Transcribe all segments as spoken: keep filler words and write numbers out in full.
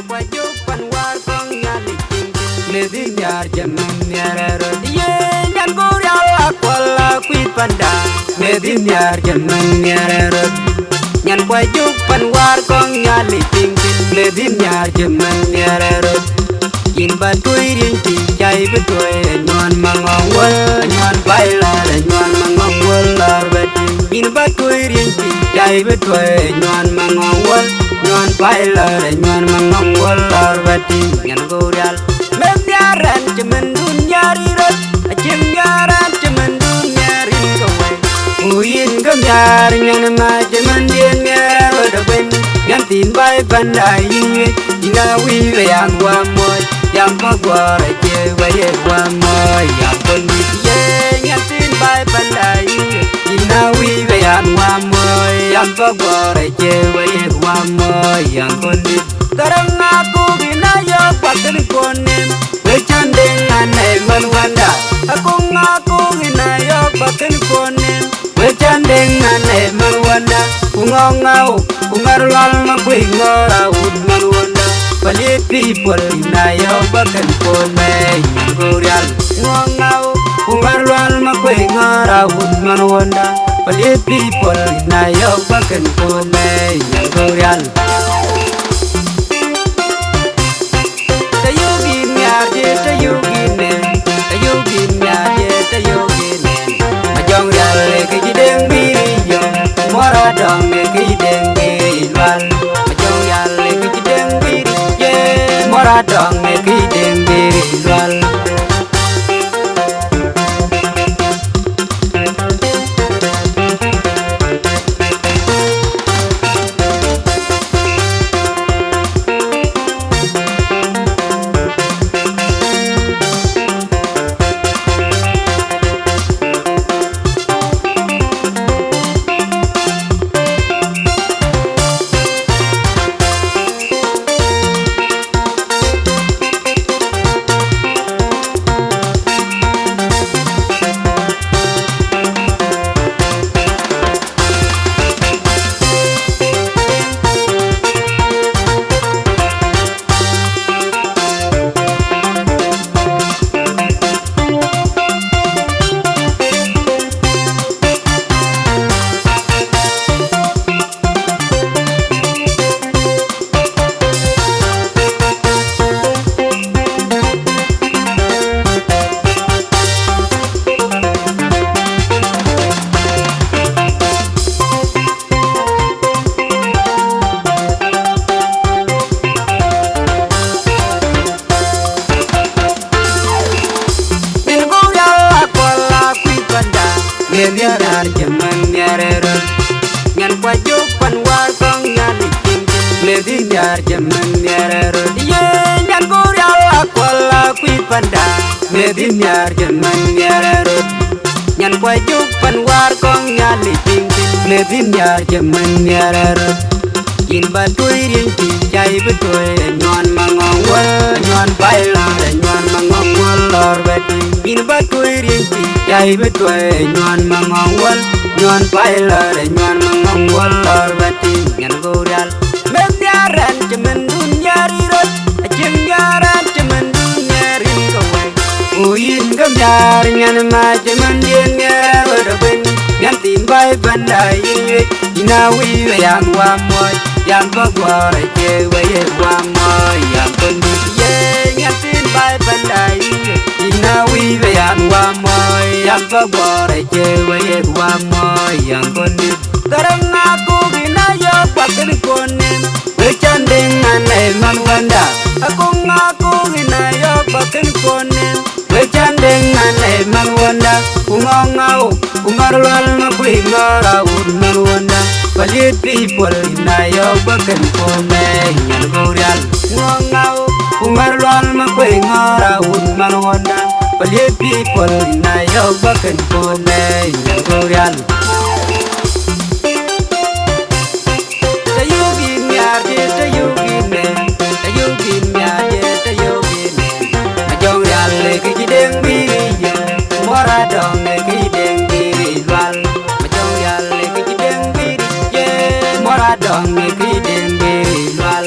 Kua jök pan wäär kɔŋ Nhialic piŋ piŋ. Meth nhiaar cï mën nhiɛɛr röt. Ye nyan Gogrial Akuɔl akuc panda. Meth nhiaar cï mën nhiɛɛr röt. Nyan kua jök pan wäär kɔŋ Nhialic piŋ piŋ. Meth nhiaar cï mën nhiɛɛr röt. Yïn bä tuɔ̈i riënytï, cä yï bï tuɔ̈i ë nyuɔɔn maŋɔŋ wäl, ë nyuɔɔn pay lɔ̈ɔ̈r, ë nyuɔɔn maŋɔŋ wäl lɔ̈ɔ̈r bä tïŋ. Yïn bä tuɔ̈i riënytï, cä yï bï tuɔ̈i ë nyuɔɔn maŋɔŋ wäl, nyuɔɔn pay lɔ̈ɔ̈r, ë nyuɔɔn maŋɔŋ wäl lɔ̈ɔ̈r bä tïŋ. Nyan Gogrial, meth nhiaar ɛn cï mëndun nhiaar yï röt, acïn nhiaar ɛn cï mëndun nhiaar yïn ke wei. Ku yïn ke nhiaar nyan ma cï mëndien nhiaar röt ëbën, nyan thiin bä ë panda yïn wiëc, yïn aa wïc bë yan wämuɔ̈c, yan bä guɔ̈ɔ̈r acie bä ye wämuɔ̈c, yan kɔn dït ye nyan thiin bä ë panda yïn wiëc, yïn aa wïc bë yan wämuɔ̈c, yan bä guɔ̈ɔ̈r acie bä ye wämuɔ̈c, yan kɔn dït. Kärɛŋ ŋa kuk yïn aa yɔ̈ɔ̈k bä kën kuɔn nim, wek cän deŋ an ë män wända, akuk ŋa kuk yïn aa yɔ̈ɔ̈k bä kën kuɔn nim. Wek cän deŋ an ë män wända, ku ŋɔ̈ɔ̈ŋ ŋau, ku ŋär lual ma kuëi ŋɔ̈ɔ̈r awut män wända. Paliet people yïn aa yɔ̈ɔ̈k bä kën kuɔn mɛɛc nyan Gogrial. Ŋɔ̈ɔ̈ŋ ŋau, ku ŋär lual ma kuëi ŋɔ̈ɔ̈r awut män wända. Paliet people yïn aa yɔ̈ɔ̈k bä kën kuɔn mɛɛc nyan Gogrial. Të yök yïn nhiaar, të yök yïn nɛn, të yök yïn nhiaar, të yök yïn nɛn. Majɔŋ Rial ë kë cï deŋ bï ric yɔ̈ɔ̈k, muɔ̈r adɔŋ ë kë cï deŋ bï ric lual. Majɔŋ Rial ë kë cï deŋ bï ric, ye, muɔ̈r adɔŋ ë kë cï deŋ bï ric lual. Nyan Gogrial Akuɔl akuc panda, meth nhiaar cï mën nhiaar röt. Nyan kua jök pan wäär kɔŋ Nhialic piŋ piŋ, meth nhiaar cï mën nhiaar röt. Ye nyan Gogrial Akuɔl akuc panda, meth nhiaar cï mën nhiaar röt. Nyan kua jök pan wäär kɔŋ Nhialic piŋ piŋ, meth nhiaar cï mën nhiaar röt. Yïn bä tuɔ̈i riënytï, cä yï bï tuɔ̈i ë nyuɔɔn maŋɔŋ wäl, ë nyuɔɔn pay lɔ̈ɔ̈r, ë nyuɔɔn maŋɔŋ wäl lɔ̈ɔ̈r bä tïŋ. Yïn bä tuɔ̈i riënytï, cä yï bï tuɔ̈i ë nyuɔɔn maŋɔŋ wäl, nyuɔɔn pay lɔ̈ɔ̈r, ë nyuɔɔn maŋɔŋ wäl lɔ̈ɔ̈r bä tïŋ. Nyan Gogrial, meth nhiaar ɛn cï mëndun nhiaar yï röt, acïn nhiaar ɛn cï mëndun nhiaar yïn ke wei. Ku yïn ke nhiaar nyan ma cï mëndien nhiaar röt ëbën, nyan thiin bä ë panda yïn wiëc, yïn aa wïc bë yan wämuɔ̈c, yan bä guɔ̈ɔ̈r acie bä ye wämuɔ̈c, yan kɔn dït ye nyan thiin bä ë panda yïn wiëc, yïn aa wïc bë yan wämuɔ̈c, yan bä guɔ̈ɔ̈r acie bä ye wämuɔ̈c, yan kɔn dït. Kärɛŋ ŋa kuk yïn aa yɔ̈ɔ̈k bä kën kuɔn nim, wek cän deŋ an ë män wända, akuk ŋa kuk yïn aa yɔ̈ɔ̈k bä kën kuɔn nim. Wek cän deŋ an ë män wända, ku ŋɔ̈ɔ̈ŋ ŋau, ku ŋär lual ma kuëi ŋɔ̈ɔ̈r awut män wända. Paliet people yïn aa yɔ̈ɔ̈k bä kën kuɔn mɛɛc nyan Gogrial. Ŋɔ̈ɔ̈ŋ ŋau, ku ŋär lual ma kuëi ŋɔ̈ɔ̈r awut män wända. Paliet people yïn aa yɔ̈ɔ̈k bä kën kuɔn mɛɛc nyan Gogrial. Të yök yïn nhiaar, të yök yïn nɛn, të yök yïn nhiaar, të yök yïn nɛn. Majɔŋ Rial ë kë cï deŋ bï ric yɔ̈ɔ̈k, muɔ̈r adɔŋ ë kë cï deŋ bï ric lual. Majɔŋ Rial ë kë cï deŋ bï ric, ye, muɔ̈r adɔŋ ë kë cï deŋ bï ric lual.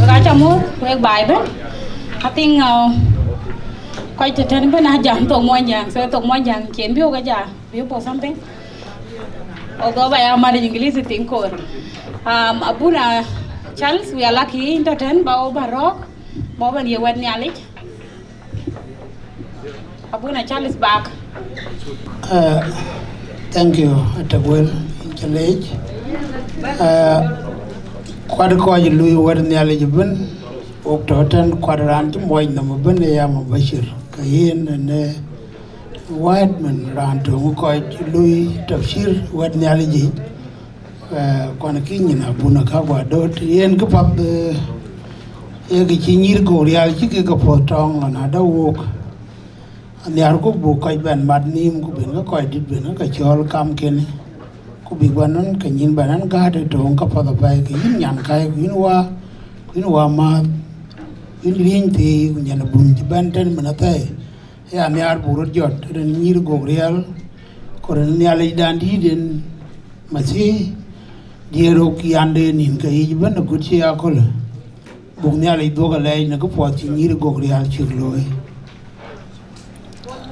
Wek aca muk, wek baai ëbën. I think, uh, kɔc tëtɛ̈n ëbën a jam thok Muɔnyjäŋ, so thok Muɔnyjäŋ cïn bï wek a jam, bï for something. Although ba ya mat English thïn koor. Um, Abuna Charles, we are lucky yïn tɔ̈ tɛ̈n, ba wɔ bä rɔ̈ɔ̈k, ba wɔ bä ye wɛ̈t Nhialic. Abuna Charles Bak. Uh, thank you, Atagwel, yïn ca leec. Uh, kuat kɔc lui wɛ̈t Nhialic ëbën, wok tɔ̈ tɛ̈n kuat raan cï muɔc nɔm ëbën ë ya Mubashir. Ke yen ënë wɛ̈t mën raan töŋ kɔc lui tafsir wɛ̈t Nhialic yic. Eh, kuan kï nyin Abuna ka guɔ döt. Yen kë path, eh, ye kë cï nyïïr Gogrial cï kek ke puɔ̈th tɔŋ lɔn adä wok. Anhiar ku buk kɔc bɛ̈n mat nhïïm, ku ben ke kɔc dït ben ke cɔɔl kam kënë. Ku bïk bɛ̈n nɔn ke nyïn bɛ̈n ɛn gäät ë töŋ ka path apɛi, ke yïn nyan kai, ku yïn wa, ku yïn wa maath, ku yïn riëny thii, ku nyan abun cï bɛ̈n tën mën athɛɛi. Ë anhiar buk röt jɔt rin nyïïr Gogrial, Ku rin Nhialicdan dïït en Masiih, diëër rok yande nïn ke yic ëbën agut cï ya akölë. Buk Nhialic dhuɔ̈k alɛɛc në këpuɔth cï nyïïr Gogrial cïk looi.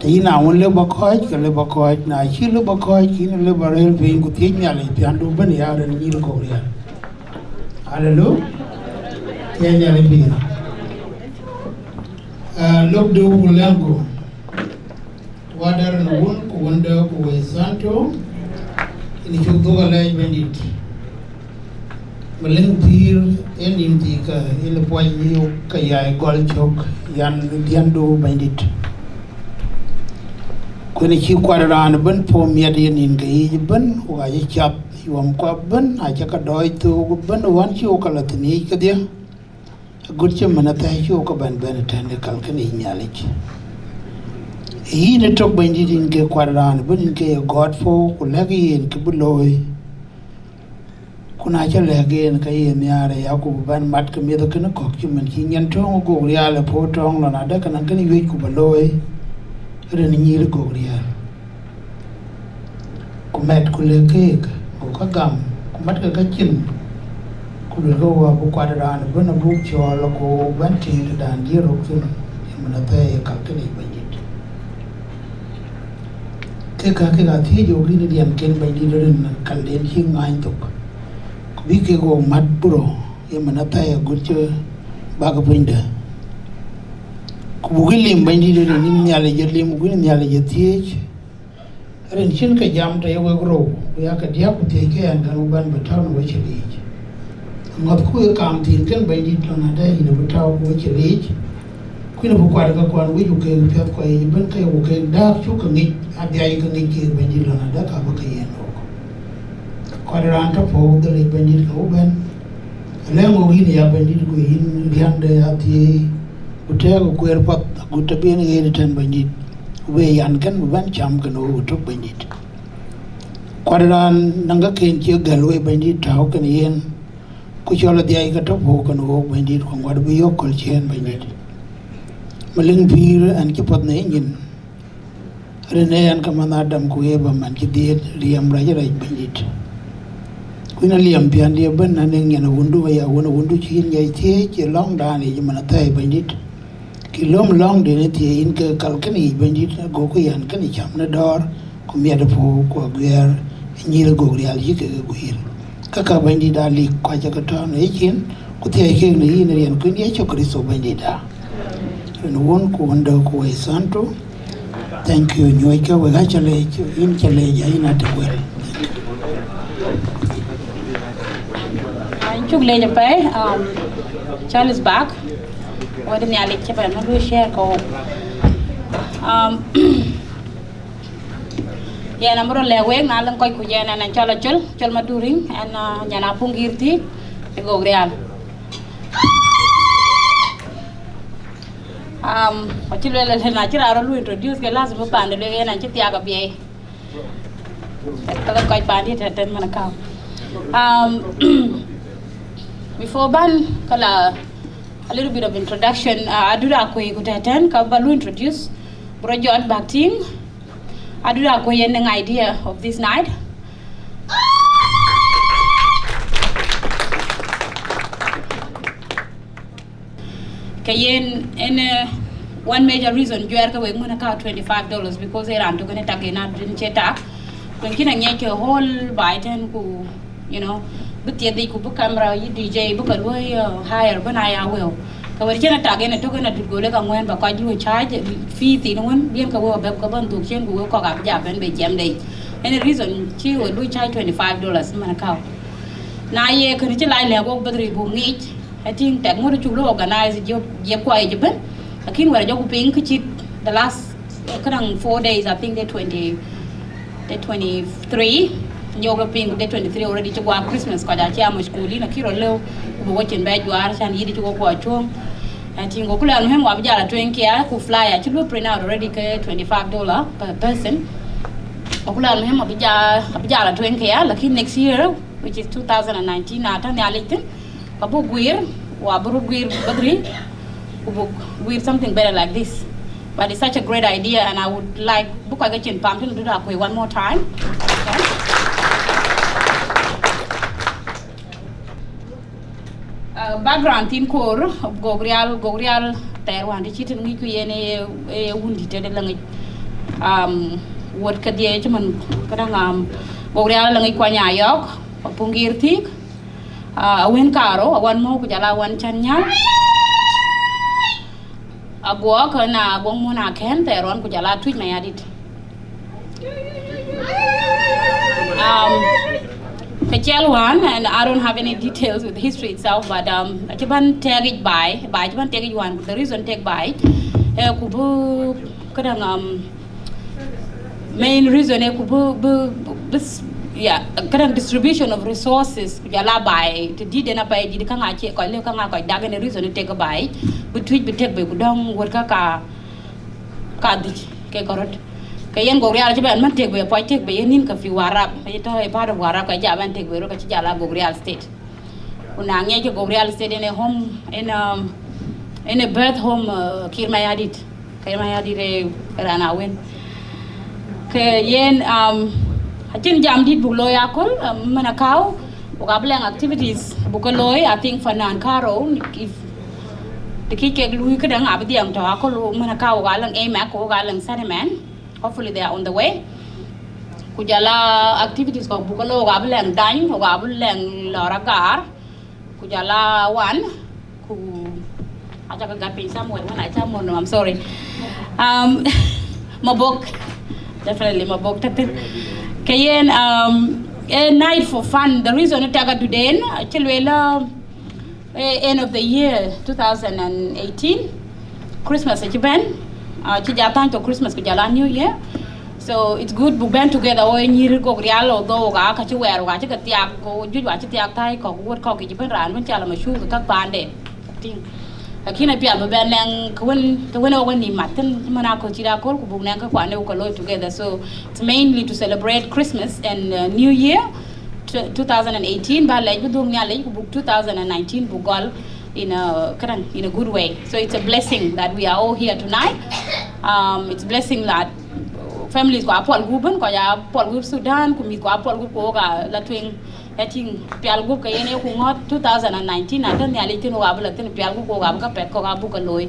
Të yïn a wën lëu ba kɔ̈ɔ̈c, ke lëu ba kɔ̈ɔ̈c, na cï lëu ba kɔ̈ɔ̈c, ke yïn lëu ba rëër piny ku thiëc Nhialic piändu ëbën ya rin nyïïr Gogrial. Aleluya. Thiëc Nhialic piny. Ah, lok dëu ku lɛ̈ŋku. Wäda rin Wun ku Wënda ku Wëi Santo, yïn cuk dhuɔ̈k alɛɛc Bɛ̈nydït. Malëŋ pïïr ë nïn thii ka, yïn puɔc yï ke yai gɔl cök, yan dhiëndu Bɛ̈nydït. Ku yïn cï kuat raan ëbën puɔ̈u miɛt ye nïn ke yic ëbën, ku ka cï cath yuɔmkua ëbën, acä ke dɔɔc thook ëbën, ɣɔn cï wo ke lɔ thïn yic kedhie. Agut cï mën athɛɛr cï wo ke bɛ̈n bɛ̈n ëtɛ̈n ë kal kënë yic Nhialic. Yïn ëtök Bɛ̈nydït, yïn ke kuat raan ëbën, yïn ke ye gɔɔt puɔ̈u, ku lɛ̈k yen kë bï looi. Ku na cä lɛ̈k yen, ke ye nhiaar ë ya ku bï bɛ̈n mat ke miɛ̈th kënë kɔ̈k cï mën cï nyin töŋ ë Gogrial ë puɔ̈u tɔ̈ɔ̈ŋ lɔn adë kënë kënë yuëc ku bä looi rin nyïïr Gogrial. Ku mɛt ku lëk keek, gokë gam, ku matkë kecin, ku luelkë wä bï kuat raan ëbën abuk cɔɔl, ku bɛ̈n tïŋ tëdan diëër rok thïn, ë mën athɛɛr ye kal kënë yic Bɛ̈nydït. Kek ka kek athiëëc ɣok yïn riɛnken Bɛ̈nydït rin kalden cï ŋany thok, ku bï kek ɣok mat buro, ë mën athɛɛr agut cï bäk puɔ̈nydë. Ku buk yï lim Bɛ̈nydït rin yïn Nhialic ye lim, ku yïn Nhialic ye thiëëc. Rin cïn ke jam tɔ ye wek rou, ku ya ke diäk ku thiëc ke ɛn, kɛn wo bɛ̈n bï tɔ̈u në wecï liic. Aŋɔ̈thku ë kaam thiin kën Bɛ̈nydït lɔn adë yïn bï tɔ̈u ku wecï liic, ku yïn bï kuat ke kuan wïc ku keek piɛth kua yic ëbën, ke ku keek dääk cuk ke ŋic, adhiac ke ŋic keek Bɛ̈nydït lɔn adë ka bï ke yen rok. Kuat raan tɔ puɔ̈u dhël yic Bɛ̈nydït ke wo bɛ̈n, alɛ̈ŋ ɣok yïn ya Bɛ̈nydït, ku yïn riände ya thiëëc, ku tɛ̈ɛ̈k kueer path agut tɔ bï en ɣet ëtɛ̈n Bɛ̈nydït, ku bï yan kën bï bɛ̈n cam kën ɣok ëtök Bɛ̈nydït. Kuat raan nɔŋ käkken cï gäl wei Bɛ̈nydït tääu kën yen, ku cɔl adhiac ke tɔ puɔ̈u kën ɣok Bɛ̈nydït, ku ŋuɔt bï yök köl ciëën Bɛ̈nydït. Malëŋ pïïr ɛn cï path në yï nyin, rin ë ɛn ke manh Adam ku Eva man cï dhiëët riɛm rac rac Bɛ̈nydït. Ku yïn aliɛm piändiɛ̈ ëbën, na nɛŋ nyan awundu, aya wun awundu cï yïn ŋiɛc thiëëc ë lɔ̈ŋdan yic ë mën athɛɛr Bɛ̈nydït. Kë löm lɔ̈ŋden ë thiëëc yïn ke kal kënë yic Bɛ̈nydït, agoku yan kënë cam në dɔ̈ɔ̈r, ku miɛt ë puɔ̈u, ku aguiɛɛr ë nyïïr Gogrial cï kek guiir. Käkkä Bɛ̈nydït aa lik, ku acä ke tɔ̈ në yecin, ku thiëëc kek në yïn ë riɛnkuën Yecu Kërtho Bɛ̈nydïtda. Rin Wun ku Wënda ku Wëi Santo. Thank you. Nyuɔ̈ckë wek, acä leec, yïn cä leec, ayïn Atëwël. Cuk leec apɛi, um, Charles Bak. Wɛ̈t Nhialic cï bɛ̈n ëbɛ̈n share ke ɣok. Um, yɛn abï röt lɛ̈k wek, na lëŋ kɔc ku yɛn ɛn, ɛn cɔl Acol, Col Maduriŋ, ɛn, uh, nyan Apuŋ Gïïr Thiëc, ë Gogrial. Um, acï lueel ëlë, na cï raan rɔt lu introduce ke lazim bï pande lueel yen an cï thiaak abiɛi. Ka la kɔc pande tɛ̈tɛ̈n man akau. Um, before ban, ka la a little bit of introduction, uh, Adut Akuei ku tɛ̈tɛ̈n, ka ba lu introduce, bï rɔt jɔt bäk tïŋ. Adut Akuei yen nɔŋ idea of this night. Ke yen en, eh, one major reason juɛɛr ke wek mën aka twenty five dollars, because ë raan tök en tak en adun cie tak. Ku en kïn aŋiɛc ke whole baai tɛ̈n ku, you know, bï thieth yic ku bï camera yï D J bï ke luɔi, eh, hire bï na ya wëu. Ke wɛ̈t cïn atak en atök en adut go lek aŋuɛ̈ɛ̈n ba kɔc luɔi charge fee thiin wën, bï en ke wëu abɛ̈p ke bɔ̈ dhuk ciëën ku wëu kɔ̈k abï ja bɛ̈n bei jiɛmde yic. En reason cï wek luɔi charge twenty five dollars mën aka. Na ye kënë cï lac lɛ̈k wok bɛ̈dhri buk ŋic, I think tɛk ŋuɔ̈t cuk lɔ organize jɔ, jɔ kuai jɔ bɛ̈n. Lakin wɛ̈t jɔku piŋ kë cït the last, uh, këdäŋ four days, I think the twenty, the twenty three, jɔku lɔ piŋ the twenty three already cï guɔ Christmas, kɔc acï a mashgulin, akï rɔt lëu, ku bï wacin bɛ juaar, can yït cï wok guɔ cuɔ̈ŋ. I think wok lɔ almuhim wabï jal a tueŋ kia, ku flyer acï lu print out already ke twenty five dollar per person. Wok lɔ almuhim abï jal, abï jal a tueŋ kia, lakin next year, which is two thousand and nineteen, na tɔ̈ Nhialic thïn, ka buk guiir, wa buk röt guiir bɛ̈dhri, ku buk guiir something better like this. But it's such a great idea, and I would like buk kɔc ke cin pam tënë Dut Akuëi one more time. Okay. Uh, background thin koor, Gogrial, Gogrial thɛɛr wään të cït ŋic ku yen ë, ë wundït tëde la ŋic. Um, wuɔt kedhie cï man këdäŋ, um, Gogrial la ŋic Kuany Ayɔ̈k, Apuŋ Gir Thiik, uh, Awën Karo, Awan Mɔ̈u ku jɔl a Awan Can Nyal. Aguɔk na Aguɔk Mun Akɛn thɛɛr ɣɔn ku jɔl a Tuic Mayardit. Um, ke ciɛl wään, and I don't have any details with the history itself, but, um, acï bän tɛ̈k yic baai, baai acï bän tɛ̈k yic wään, the reason tɛ̈k baai, eh, ku bï këdäŋ, um, main reason ë ku bï, bï, bï, bï, yeah, këdäŋ distribution of resources, ku jɔl a baai, të dït en apɛi dït käŋ acie kɔc lëu käŋ aa kɔc dak, en reason ë tɛ̈k baai, bï Tuic bï tɛ̈k bei ku dɔ̈ŋ wuɔt kä ka, ka dhïc ke kɔc röt. Ke yen Gogrial acï bɛ̈n mɛn tɛ̈k bei, apuɔc tɛ̈k bei, yen nïn ka fi Warrap, aye tɔ̈ ë part of Warrap, ka ja bɛ̈n tɛ̈k bei röt, ka cï jɔl a Gogrial State. Ku na ŋiɛc ke Gogrial State en ë home, en, um, en ë birth home, uh, Kiir Mayardit. Kiir Mayardit ë raan Awën. Ke yen, um, acïn jam dït buk looi aköl, um, mën akäu, wok abï lɛŋ activities buk ke looi, I think fanan karou, if të kïc kek luui këdäŋ abï dhiɛm tɔ̈ aköl, mën akäu wok alɛŋ A MAC, wok alɛŋ Saniman. Hopefully they are on the way. Ku jɔl a activities kɔ̈k buk ke looi, wok abï lɛŋ dany, wok abï lɛŋ lɔr agaar. Ku jɔl a Wan, ku aca ke gat piny somewhere when I come on, I'm sorry. Um, Mabok, definitely Mabok tëthin. Ke yen, um, a night for fun. The reason ë tɛ̈k aduden, cï lueel, uh, eh, end of the year two thousand and eighteen, Christmas acï bɛ̈n, uh, cï ja thäny tɔ̈ Christmas ku jɔl a New Year. So it's good buk bɛ̈n together, wo nyïïr Gogrial, although wok aa ka cï wɛɛr, wok aa cï ke thiaak, ku juëc wok aa cï thiaak thäi kɔ̈k, wuɔt kɔ̈k yic ëbën raan ëbën cä la mashhur ke käk paande. Tïŋ. Lakin apiath bï bɛ̈n lɛŋ kë wën, kë wën ë wok ë nïïm mat thïn, cï man aköl cït aköl, ku buk nɛŋ käkuan ë wok ke looi together. So it's mainly to celebrate Christmas and, uh, New Year, tw-, two thousand and eighteen, ba lɛc bï dhuk Nhialic, ku buk two thousand and nineteen buk gɔl in a, këdäŋ, in a good way. So it's a blessing that we are all here tonight. Um, it's a blessing that families ku apuɔl gup ëbën, kɔc apuɔl gup Sudan, ku mïth ku apuɔl gup ku wok ala tueŋ. Ë tïŋ, pial gup ke yen ë ku ŋɔ̈t two thousand and nineteen, na tɔ̈ Nhialic thïn, wok abï la thïn pial gup, wok abï ke pɛ̈th kɔ̈k abuk ke looi.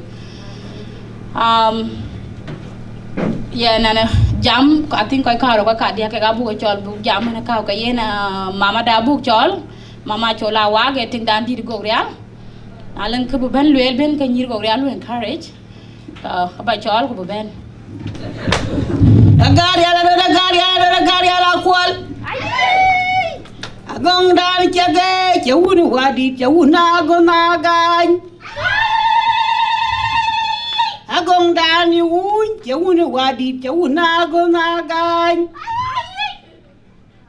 Um, yeah, nɛn ë jam, I think kɔc karou, kɔc kadiäk kek abuk ke cɔl buk jam ënë käu ke yen, uh, mama da buk cɔl, mama cɔl a wak ë tiŋdan dït Gogrial. Na lëŋ kë bï bɛ̈n lueel bɛ̈n ke nyïïr Gogrial lu encourage. Ka, ka ba cɔɔl ku bï bɛ̈n. Agarial, agarial, agarial akuɔl. Agɔŋdan cɛ gɛɛc, cɛ wun wadït, cɛ wun agɔn agany. Agɔŋdan i wuny, cɛ wun wadït, cɛ wun agɔn agany.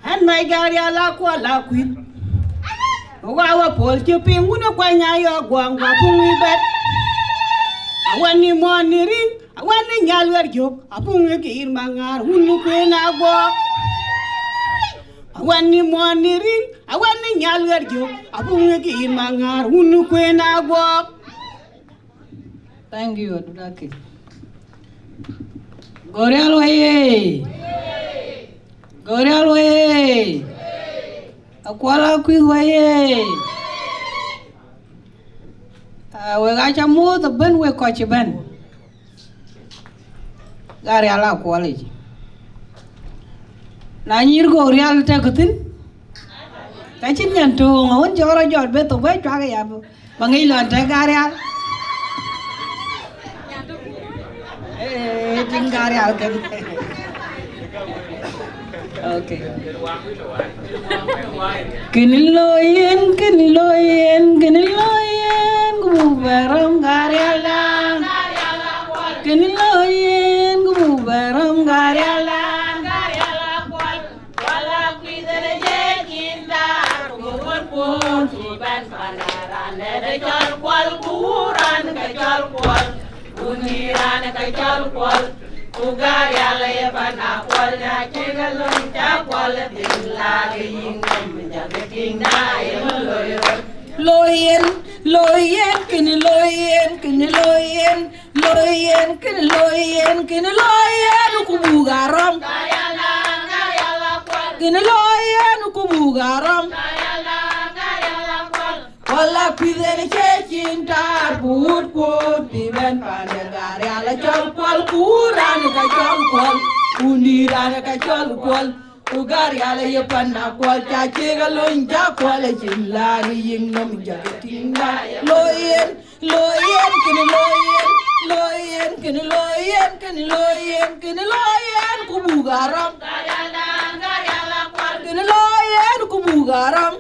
Ɣɛn mac Garial akuɔl akuïth. Wa wa pol cï piŋ wun ë kuany ayɔ guɔŋ wa puŋ i bɛt. Awan ni muɔn ni riŋ, awan ni nyal ɣer jök, apuŋ i kiir maŋaar wun ë kuen aguɔk. Awan ni muɔn ni riŋ, awan ni nyal ɣer jök, apuŋ i kiir maŋaar wun ë kuen aguɔk. Thank you, Adudaki. Gorial weye! Gorial weye! Akuɔl akuïth weye! Ah, wek aca muɔ̈th ëbën wek kɔc cï bɛ̈n. Garial akuɔl yic. Na nyïïr Gorial tɛ̈k thïn, ka cïn nyan töŋ awën cɔɔr ajɔt bë thok bë cuak ya bë. Ba ŋic lɔn tɛ̈k Garial. Eh, tiŋ Garial kën. Okay. Kënë looi yen, kënë looi yen, kënë looi yen, ku buk bɛ rɔ̈m Garial da. Kënë looi yen, ku buk bɛ rɔ̈m Garial da. Wala kuith ënë je kin daar, ku wor kuɔn cï bɛ̈n pan raan dɛ̈ cɔl Kuɔl, ku wun raan ke cɔl Kuɔl, ku ni raan ke cɔl Kuɔl, ku Garial ye pan Akuɔl, na cï ke lööny cä Kuɔl dhil laak ë yïn nɔm, jakë tïŋ na ye ŋö loi rot. Loi yen, Looi yen, kënë looi yen, kënë looi yen, looi yen, kënë looi yen, kënë looi yen, ku buk a rɔm. Kënë looi yen, ku buk a rɔm. Kuɔl akuith en cie cin taar, ku wut kuɔt bï bɛ̈n paande Gärial acɔl Kuɔl, ku wut raan ka cɔl Kuɔl, ku nïï raan ka cɔl Kuɔl. Ku Gärial aye pan Akuɔl, ca cïk alony, ca Kuɔl acïn laak ë yic nɔm, jakë tïŋda. Looi yen, looi yen, kënë looi yen, looi yen, kënë looi yen, kënë looi yen, kënë looi yen, ku buk a rɔm. Kënë looi yen, ku buk a rɔm.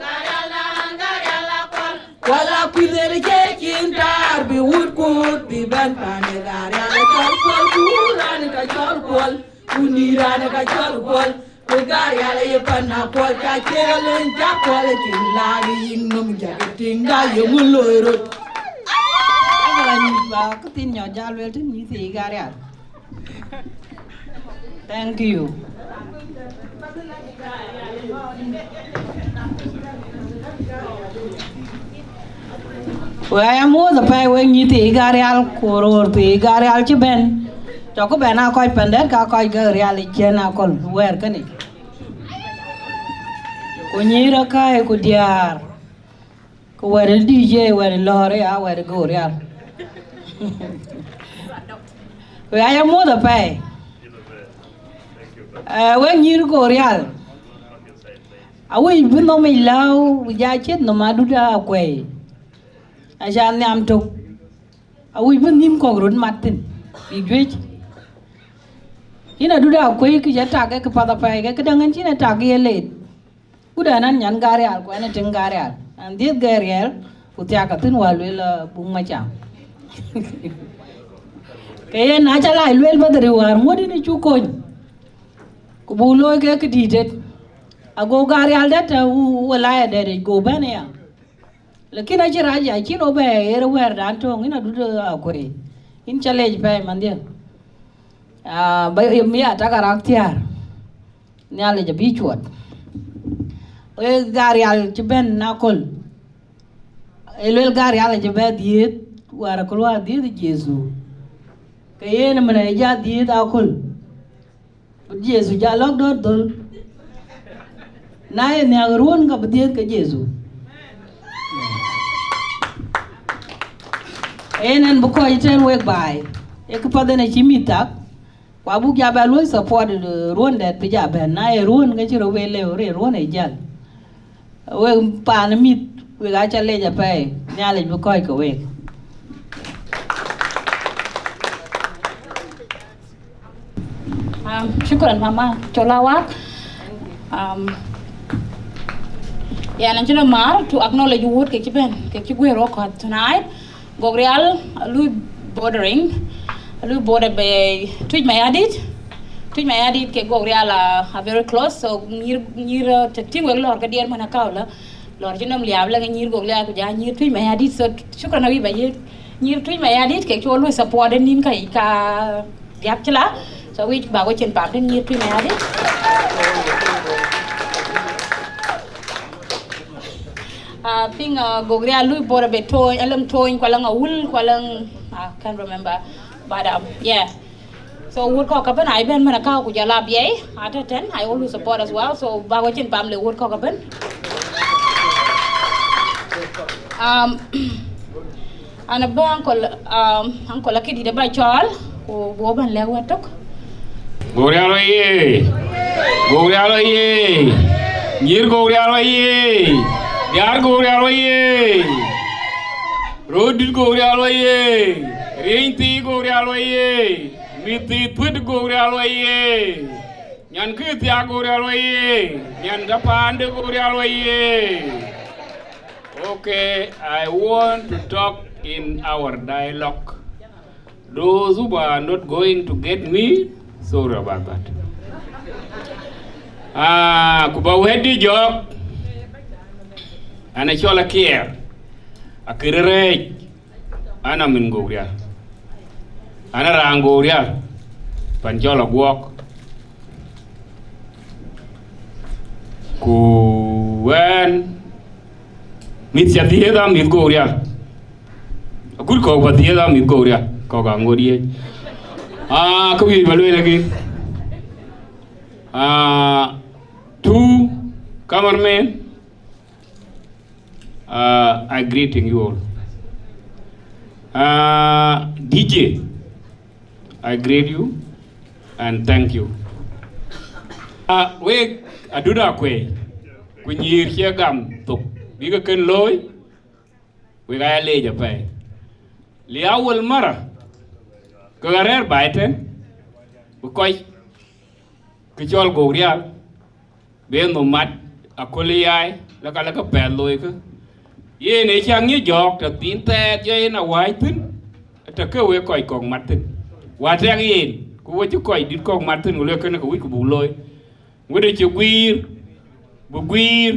Kuɔl akuith en cie cin taar, bï wut kuɔt bï bɛ̈n paande Gärial acɔl Kuɔl, ku wut raan ka cɔl Kuɔl, ku nïï raan ka cɔl Kuɔl. Ku Gärial aye pan Akuɔl, ca cïk alony, ca Kuɔl acïn laak ë yic nɔm, jakë tïŋda, yeŋö looi rot. Aba nyuc ba këthiin nyɔk jal lueel tënë mïth ë Gärial. Thank you. Wek aya muɔ̈th apɛi wek nyïïr thii Gärial, ku röör thii Gärial cï bɛ̈n. Cɔk bɛ̈n aa kɔc pandɛ̈t, ka kɔc Gärial ë ciɛ̈n aköl wɛ̈ɛ̈r kënë. Ku nyïïr akäi ku diäär, ku wɛ̈t ë D J, wɛ̈t ë lɔ̈ɔ̈r aya, wɛ̈t ë Gogrial. Wek aya muɔ̈th apɛi. Eh, wek nyïïr Gogrial. Awïc bï nhom yic lääu, bï ja ciɛ̈t nhom Adut Akuei. Aca nhiam tök. Awïc bï nhïïm kɔ̈k röt mat thïn, bï juëc. Yïn Adut Akuei, kë ca tak ke këpath apɛi, ke këdäŋ ɣɛn cïn ë tak ye leet. Ku dɛn an, nyan Gärial, ku ɣɛn ë tiŋ Gärial. An dhiëth Gärial, ku thiak athïn wäär lueel, ah, buk macam. Ke yen na ca lac lueel bäth riëëu wäär ŋuɔ̈t yïn ë cuk kony. Ku buk looi ke këdïït tet. Ago Gärial dɛ̈t tɛ̈ wilaya dɛ̈t yic go bɛ̈n aya. Lakin acï rac, acï rɔt bɛ ɣer wɛ̈ɛ̈rdan töŋ, yïn Adut Akuei. Yïn ca leec apɛi manhdiɛ̈. Ah, ba, mi atak arak thiäär. Nhialic abï cuɔt. Wek Gärial cï bɛ̈n aköl. Ë luel Gärial acï bɛ dhiëëth, wäär aköl wäär dhiëëth Jethu. Ke yen ëmën ë ja dhiëëth aköl. Bï Jethu ja lɔ̈k dɔ̈ɔ̈r dhöl. Na ye nhiäk ruɔ̈n, ka bï dhiëëth ke Jethu. Yen ɛn bï kɔc tɛ̈n wek baai. Ee këpath en acï mïth thak. Ku abuk ja bɛ luɔ̈i support, eh, ruɔ̈n dɛ̈t bï ja bɛ̈n. Na ye ruɔ̈n, ke cï röt wek lëu, rëër ruɔ̈n ë jäl. Wek paan mïth, wek aca leec apɛi, Nhialic bï kɔc ke wek. Um, shukran, Mama Chola Wak. Um, yeah, and you know, Mar, to acknowledge wuɔ̈t ke cï bɛ̈n, ke cï guëër rɔt kɔ̈th tonight. Gogrial, a lui bordering, a lui border be Tuic Mayardit. Tuic Mayardit ke Gogrial are, are very close, so nyïïr, nyïïr, uh, të tïŋ wek lɔ̈ɔ̈r ke diɛɛr mën akau la. Lɔ̈ɔ̈r cï nɔm liaap la ke nyïïr Gogrial ku ja nyïïr Tuic Mayardit. So shukran awïc ba yiëk nyïïr Tuic Mayardit, kek cï wo lui support en nïn ka, ka diäk cï la. So wïc ba wo cin pam tën nyïïr Tuic Mayardit. Uh, piŋ, uh, Gogrial lui border be Tony, alëŋ Tony, ku alëŋ Awul, ku alëŋ, I can't remember. But, um, yeah. So wuɔ̈t kɔ̈k ke bɛ̈n, ai bɛ̈n mën akau ku jɔl a biɛi, atɔ̈ tɛ̈n, I always support as well. So ba wo cin pam le wuɔ̈t kɔ̈k ke bɛ̈n. Um, an abï uncle, um, uncle Akidït aba cɔɔl, ku buk bɛ̈n lɛ̈k wɛ̈t tök. Gogrial oyee! Gogrial oyee! Nyïïr Gogrial oyee! Diäär Gogrial oyee! Röördït Gogrial oyee! Riënythii Gogrial oyee! Mïthii Thuët Gogrial oyee! Nyankï thiaak Gogrial oyee! Nyan tɔ̈ paande Gogrial oyee! Okay, I want to talk in our dialogue. Those who are not going to get me, sorry about that. Ah, ku ba wɛ̈tdï jɔɔk, an acɔl Akiɛɛr, Akër Rɛɛc, an a min Gogrial. An a raan Gogrial, pan cɔl Aguɔɔk. Ku ɣɛn, mïth ca dhiëëth aa mïth Gogrial. Kut kɔ̈k ba thiëëth aa mïth Gogrial, kɔ̈k aa ŋoot yiëc. Ah, kë wiëc ba lueel akï. Ah, two cameramen, uh, I greeting you all. Uh, D J, I greet you and thank you. Uh, wek adut akuëi, ku nyïïr cie gam thok, bï ke kën looi, wek aa ya leec apɛi. Li awel mara, ke ɣa rɛ̈ɛ̈r baai tën, bï kɔc kë cɔl Gogrial, bï en nhom mat aköl ë yaai, la ka la ke pɛɛth looi kë. Yen ë cä ŋic jɔɔk tɔ̈ thiin thɛɛth jɔ yen awääc thïn, tɔ̈ ke wek kɔc kɔ̈k mat thïn. Wä tɛ̈k yen, ku we cï kɔc dït kɔ̈k mat thïn, ku luek kënë ke wïc ku buk looi. Ŋuɔ̈t ë cï guiir, bï guiir,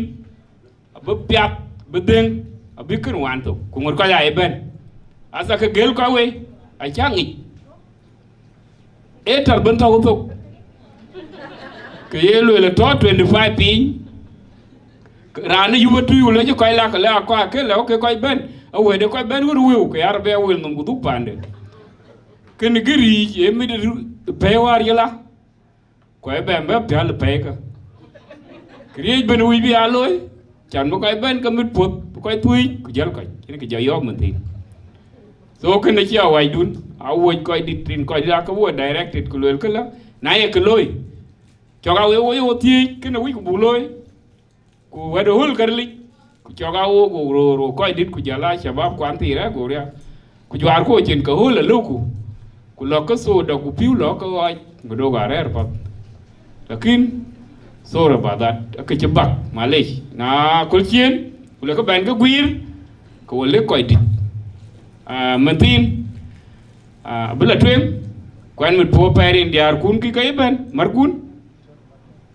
abï piath, bï dhëŋ, abï kën wään thok, ku ŋuɔ̈t kɔc aa ye bɛ̈n. Asa ke gël kɔc wei, acä ŋic. Ee tɔ̈ bën tɔ̈u thok. Ke ye lueel ë tɔ̈ twenty five piny. Raan ë yup ë tui, ku lec kɔc lak, lë akɔc akël, lë ke kɔc bɛ̈n, awëëde kɔc bɛ̈n ɣöt wëu, ke ya rɔt bɛ wël nhom ku dhuk paande. Kënë gï riic, ee mit ë pɛ̈i wäär yï la. Ku ë bɛ̈n bɛ pial ë pɛ̈i kä. Këriëëc bën wïc bï aa looi, can bï kɔc bɛ̈n ke mit puɔ̈th, bï kɔc thuëëc, ku jäl kɔc, yen kë jɔ yɔ̈ɔ̈k mën thïn. So kënë cï awäcdun, awuɔ̈c kɔc dït, rin kɔc dït aake wuɔ̈c directed, ku luel këlä, na ye kë looi, cɔk aa wek wo ye wo thiëëc, kënë wïc ku buk looi. Ku wɛ̈t ë ɣöl Karilic, ku cɔk aa wook, wook roor, wook kɔc dït, ku jɔl aa shabab kuan thïïr ë Gogrial. Ku juaar ku cin ke ɣöl alëuku, ku lɔ̈k ke thoda, ku pïu lɔ̈k ke ɣɔɔc, ŋö dok aa rɛ̈ɛ̈r path. Lakin, sorry about that, akë cï bak, malec. Na aköl ciëën, ku lek ke bɛ̈n ke guiir, ke wo lek kɔc dït. Ah, mën thïn, ah, abï la tueŋ, ku ɛn mit puɔ̈u pɛɛr rin diäärkun kï ke ëbɛ̈n, märkun.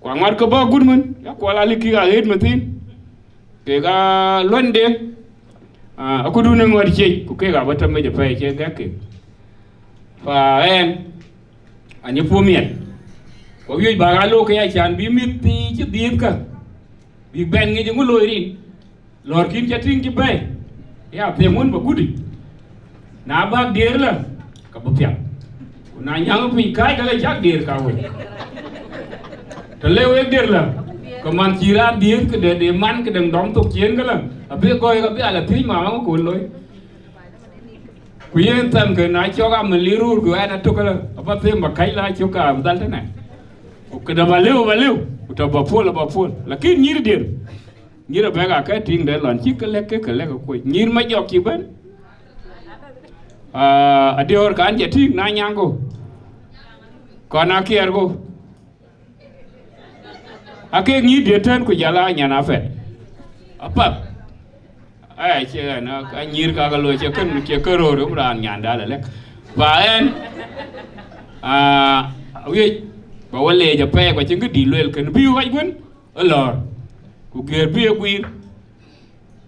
Ku aŋuɔt ke bɔ̈ agut mën, ya kuɔl alik kïk aɣet mëthiin. Kek aa luɔnyde, aa, akutdun ë ŋuɔt ciec, ku kek abä tɔ mec apɛi cie gɛ̈k kek. Fa ɛn, anyë puɔ̈u miɛt. Ku awiëc bäk aa look ke ya can bï mïth thii cï dhiëëthkä, bïk bɛn ŋic ë ŋö looi rin. Lɔ̈ɔ̈rkïn ca tïŋ cï bɛ̈ɛ̈i, ya them wën bä guti, na bäk diëër lä, ka bï piath. Ku na nyääŋ piny kääc, ka le cak diëër ka wei. Të le wek diëër lä, ke man cï raan dhiëëth këde, de man këde dɔm thok ciëën ke lä, abï gɔ̈i, ka bï ala thiëc mama ŋö kun loi. Ku yen thɛm ke na cɔk amën lir rur, ku ɛn atök ke lä, abä them bä kɛ̈c la cök ka abï dhal tënë. Ku këde bä lëu, bä lëu, ku tɔ bä puɔl, bä puɔl. Lakin nyïïr diëër, nyïïr abɛ̈k akë tïŋ de lɔn cï ke lɛ̈k ke, ke lɛ̈k ke kuöc. Nyïïr ma jɔk cï bɛ̈n. Ah, adiɔ̈ɔ̈r kan jɛ tïŋ na nyaŋ go. Kɔn akiɛɛr go. Akek nyïïr diëër tën ku jal aa nyan apɛt. Apath. Aya cie ɛn, a, a nyïïr ka ke looi cie kën, cie kën röör rum raan nyan dal alɛ̈k. Ba ɛn, ah, awiëc, ba wä leec apɛi, ku acïn kë dït lueel kën bï ɣɔc wën. Ë lɔ̈ɔ̈r, ku guiëër bï e guiir.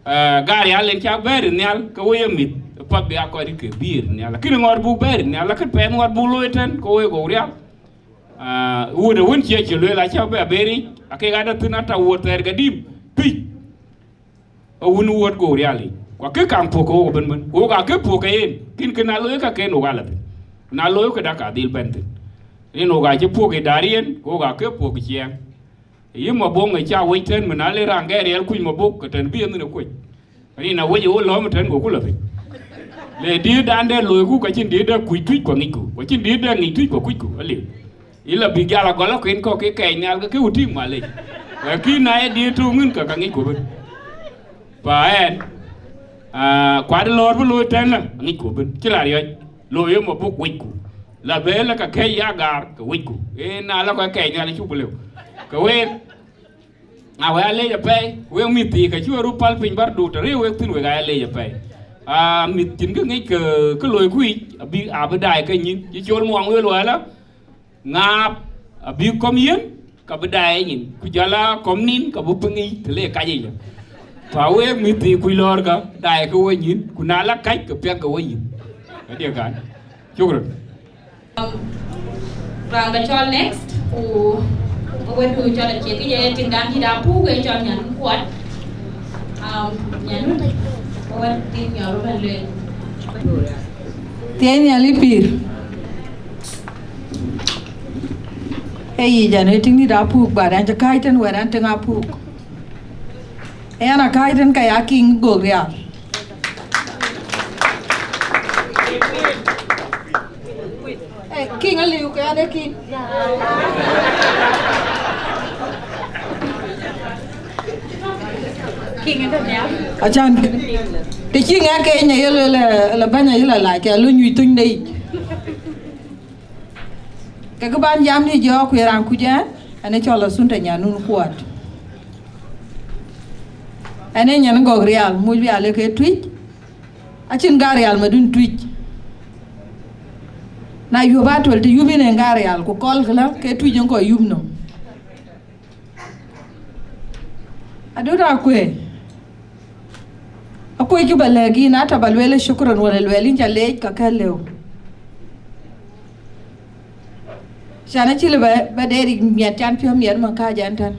Eh, gäär ya len cak bɛ̈ɛ̈r nhial, ke wo ye mïth, path bï a kɔc ke bï yer nhial. Lakini ŋɔɔr buk bɛ̈ɛ̈r nhial, lakini pɛɛth ŋɔɔr buk looi tën, ke wo ye Gogrial. Ah, wuɔ̈t ë wën cie cï lueel acä bɛ abëër yic, akek ade thïn ata wuɔ̈t thɛɛr ke dïïm, pïc. Awun wuɔ̈t Gogrial yic. Ku akë kaŋ puɔ̈k ke wok ëbën bën. Wok akë puɔ̈k ke yen, kin kë na looi ka ken wok ala thïn. Na looi këda ka dhil bɛ̈n thïn. Rin wok acï puɔ̈k ë dar yen, ku wok akë puɔ̈k ciɛɛŋ. Yï Mabok ë ca wec tën, mën na le raan gɛɛr riɛl kuc Mabok, ke tën bï en nhïn ë kuc. Rin awec ë wo lɔ̈ɔ̈m tën, goku lɔ piny. Le diëëtdan de loiku, ka cïn diëëtda kuc tuc, ku aŋicku. Ku acïn diëëtda ŋic tuc, ku akucku, aliu. Yï la bïk jal agɔl akuën kɔ̈k ke kɛɛc nhial, ke ke ku tïŋ malec. Lakin na ye diëët töŋ ŋïn, ka ka ŋicku ëbën. Pa ɛn, ah, kuat lɔ̈ɔ̈r bï looi tën lë, aŋicku ëbën. Cï la riɔ̈c, looi ë Mabok wecku. La bɛ lë ka kɛ̈c ya gaar, ke wecku. Ee, na la kɔc kɛɛc nhial, acuk bï lëu. Ke week, na wek aa leec apɛi, wek mïth thii, ka cï we röt päl piny bär du, të rëër wek thïn, wek aa leec apɛi. Aa, mïth cïn kë ŋic ke, kë loiku yic, abï, abï daai ke nyïn. Cï Col Muɔŋ wël wälä, ŋaap abï kɔm yiën, ka bï daai ë nyin. Ku jɔl a kɔm nin, ka bï piŋ yic, të le kac yic lë. Pa wek mïth thii kuc lɔ̈ɔ̈r ka, daai ke we nyïn, ku na la kac, ke piɛth ke we yïn. Adiɛ̈ kan. Shukran. Raan ba cɔl next, ku, ku wɛ̈tdu cɔl acie kë ye tiŋdan dït apuk, ke cɔl Nyanun Kuɔt. Um, Nyanun, ku wɛ̈t tiŋ nyɔl bä lueel. Thiëi Nhialic pïïr. Ee yic, an, ee tiŋdït apuk, ba an cï kääc tën wɛ̈t an, tiŋ apuk. Ee, an, akääc tën ka ya King Gogrial. Eh, King aliu ke an, ee King. Acan, të cï ŋɛk ke nya ye lueel, eh, la bɛ̈ny ayï la lac, ke lu nyuc thuny de yic. Ke kë ban jam ni jɔ ku ye raan kuc ɛn, ɛn ë cɔl Asunta Nyanun Kuat. Ɛn ë nyan Gogrial, muc bï ale ke Tuic. Acïn Gogrial madun Tuic. Na yup atuel të yup yen en Gogrial, ku kɔl këlä ke Tuic en kɔc yup nɔm. Adut akuëë. Akuëë cï ba lɛ̈k yïn, ata ba lueel shukran wala lueel yïn ca leec ka kë lëu. Can acï lë ba, ba deri miɛt can piɔ̈u miɛt man kääc ɛn tën.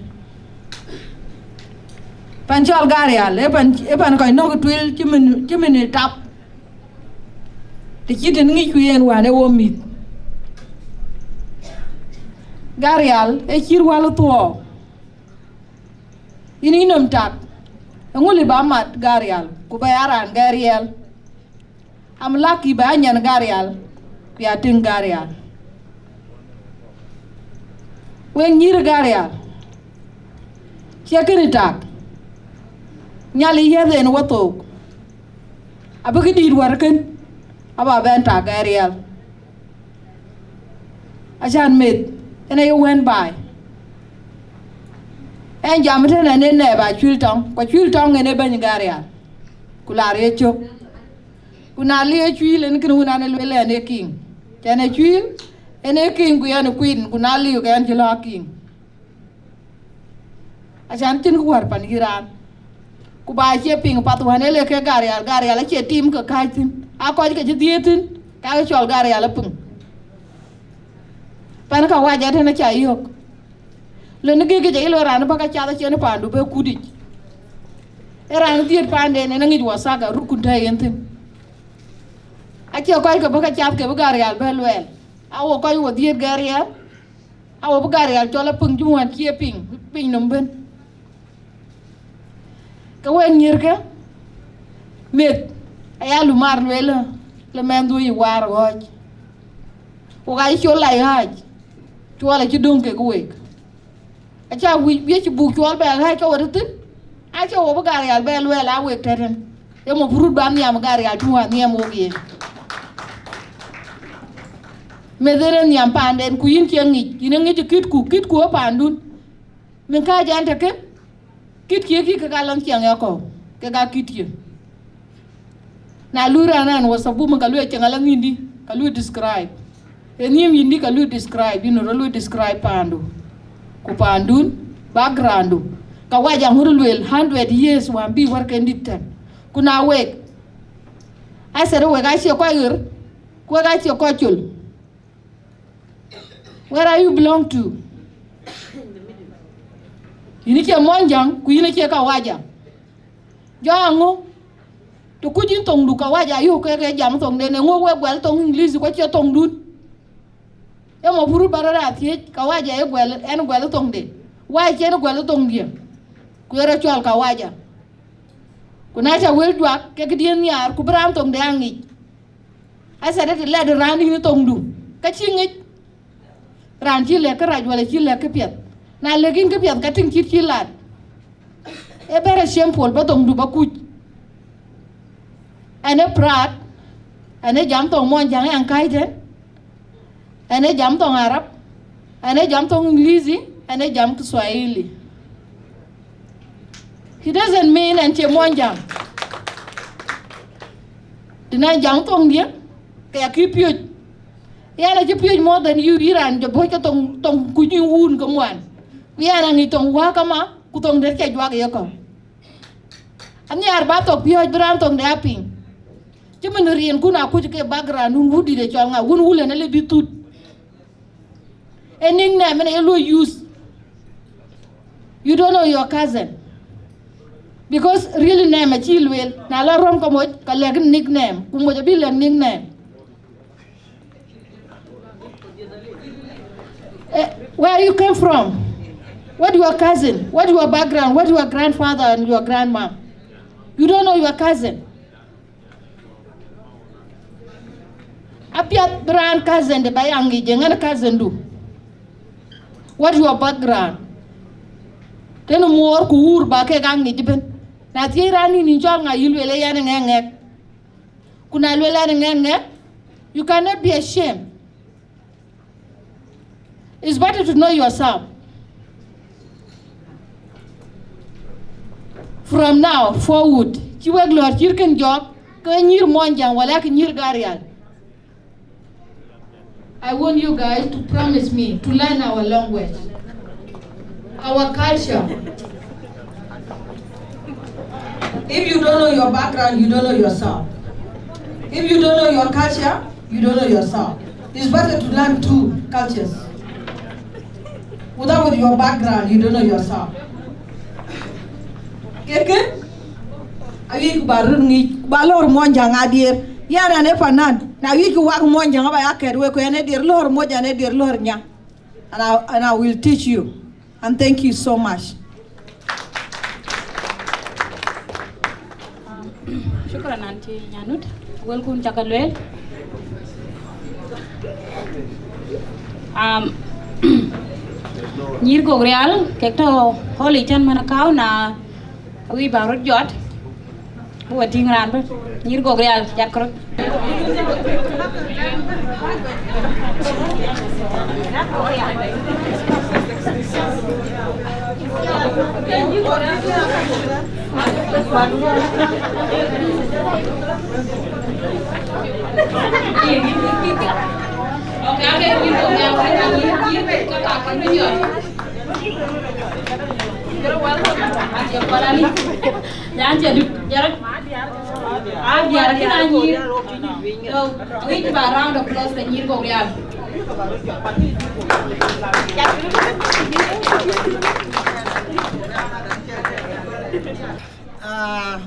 Pan cɔl Gogrial, ee pan, ee pan kɔc nɔ̈k tuel cï min, cï min tap. Të cï tën ŋic ku yen wään ee wo mïth. Gogrial, ee cït wäl thuɔɔu. Yïn yï nɔm tak, eeŋö lë ba mat Gogrial, ku ba ya raan Gogrial? Am lucky ba ya nyan Gogrial, ku ya tïŋ Gogrial. Wek nyïïr Gogrial, cie kënë tak, Nhialic yiëth en wä thook, abï këdït wär kën, aba bɛn tak Gogrial. Acan meth, en aye wën baai. Ɛn jam tën ɛn ee nɛɛp Acuil Tɔŋ, ku Acuil Tɔŋ en ee bɛ̈ny Gogrial, ku laar ye cök. Ku na liu Acuil, en kënë wën an, ee lueel ɛn ee King. Cän Acuil, en ee King, ku yɛn ee Queen, ku na liu ke ɛn cï lɔ King. Acan cïn kë wär pan yï raan. Ku ba cie piŋ path wään, ee le ke Gogrial, Gogrial acie tim ke kääc thïn. Aa kɔc ke cï dhiëëth thïn, ka ke cɔl Gogrial apiŋ. Pan ka wac atën aca yök. Lënë gëk ke jɔ yï lɔ raan bä ka cath acïn paandu bë kutic. Ee raan dhiëëth paanden en aŋic wathaka rukun tɛ̈ yen thïn. Acie kɔc ke bä ka cath ke bï Gogrial bɛ luɛɛl. Aa wo kɔc wo dhiëëth Gogrial. Aa wo bï Gogrial cɔl apiŋ cï wään cie piŋ, piny nɔm bën. Ke wek nyïïrkë, meth aya lumar lueel, le mɛnhdu yï waar ɣɔ̈c. Wok aa yï col lai ɣääc, cuɔl acï döŋ kek wek. Aca wic, wiëc buk cuɔl bɛ ɣääc ke wot thïn, acie wo bï Gogrial bɛ luɛɛl aa wek tɛ̈tën. Ye mafrut ba nhiam Gogrial cï wään nhiam wok yen. Meth en e nhiam paanden, ku yïn cie ŋic, yïn e ŋic ë kitku, kitku ë paandun. Min kääc ɛn tëkë, kit kiëk yï kek alɔŋ ciɛŋ ë kɔ̈u, kek aa kit yï. Na luui raan ɛn WhatsApp bumä, ka luöi ciɛŋ alɔŋ yïndï, ka luöi describe. Ë nhiëm yïndï, ka luöi describe, yïn rɔt luöi describe paandu. Ku paandun, background du. Ka wac aŋuɔ̈t lueel hundred years wään bï wärken dït tɛ̈n. Ku na wek, athɛrë wek acie kɔc ɣer, ku wek acie kɔc col. Where are you belong to? Yïn cie Muɔnyjäŋ, ku yïn cie Kawaja. Jɔ aŋö? Të kuc yïn thoŋdu Kawaja, yök ke ke jam thoŋden, eŋö wek guɛl thoŋ English, ku acie thoŋdun? Ë mafrut ba rɔt a thiëëc, Kawaja ë guɛl, ɛn guɛl thoŋde. Why cïn guɛl thoŋdiɛ̈? Ku ye rɔt cɔl Kawaja. Ku na ca wël juak, ke këdiɛ̈n nhiaar, ku bï raan thoŋde a ŋic. Aca dɛ të lɛt raan yïn thoŋdu, ka cï ŋic. Raan cï lɛ̈k kërac wala cï lɛ̈k këpiɛth. Na lɛ̈k yïn këpiɛth, ka tïŋ cït cï lat. Ee very shameful ba thoŋdu ba kuc. Ɛn ee proud, ɛn ee jam thoŋ Muɔnyjäŋ ë aŋ kääc tën. Ɛn ee jam thoŋ Arab, ɛn ee jam thoŋ English, ɛn ee jam Kiswahili. He doesn't mean ɛn cie Muɔnyjäŋ. Të na jam thoŋdiɛ̈, ke ya kï piöc. Yɛn acï piöc more than you, yï raan jɔ bɔ̈ ke thoŋ, thoŋ kuc yïn wun ke ŋuan. Ku yɛn aŋic thoŋ wäk ama, ku thoŋ dɛ̈t ca juak ye kɔ̈u. Anhiaar ba thok piɔ̈ɔ̈c bï raan thoŋde a piŋ. Cï min riɛnkun akuc ke background wun wudït ë cɔl ŋa, wun wulën ë lë bï thut. Ë nickname ënë ye luɔi use. You don't know your cousin. Because real name acï lueel, na la rɔm ke moc, ka lɛ̈k nickname, ku moc abï lɛ̈k nickname. Eh, where you came from? What your cousin? What your background? What your grandfather and your grandma? You don't know your cousin. Apiɛth bï raan cousin de ba ya ŋic, ë ŋɛn cousin du. What your background? Tënë muɔɔr ku wuur ba kek a ŋic ëbën. Na thiëëc raan nïn, yïn cɔl ŋa, yï lueel ë yɛn ë ŋɛk ŋɛk. Ku na lueel ɛn ë ŋɛk ŋɛk, you cannot be ashamed. It's better to know yourself. From now forward, cï wek lɔ̈ɔ̈r cït kën jɔɔk, ke nyïïr Muɔnyjäŋ wala ke nyïïr Gogrial. I want you guys to promise me to learn our language, our culture. If you don't know your background, you don't know yourself. If you don't know your culture, you don't know yourself. It's better to learn two cultures. Without your background, you don't know yourself. Keke, awiëc ku ba röt ŋic, ku ba lɔ̈ɔ̈r Muɔnyjäŋ adier. Yɛn an ë panan, na wiëc ku wak Muɔnyjäŋ aba ya kɛ̈t wek, ku ɛn ë dier lɔ̈ɔ̈r moc, ɛn ë dier lɔ̈ɔ̈r nya. And I, and I will teach you. And thank you so much. Shukran, Auntie Nyanut. Wëlkun cak a lueel. Um, nyïïr Gogrial, kek tɔ̈ holi cän man akau na awïc ba röt jɔt. Bï we tïŋ raan bï nyïïr Gogrial jat këröt. Yan cɛ duk, jɛrɛ. Ah, diäär akën a nyïïr. So, we give a round of applause for nyïïr Gogrial. Ah,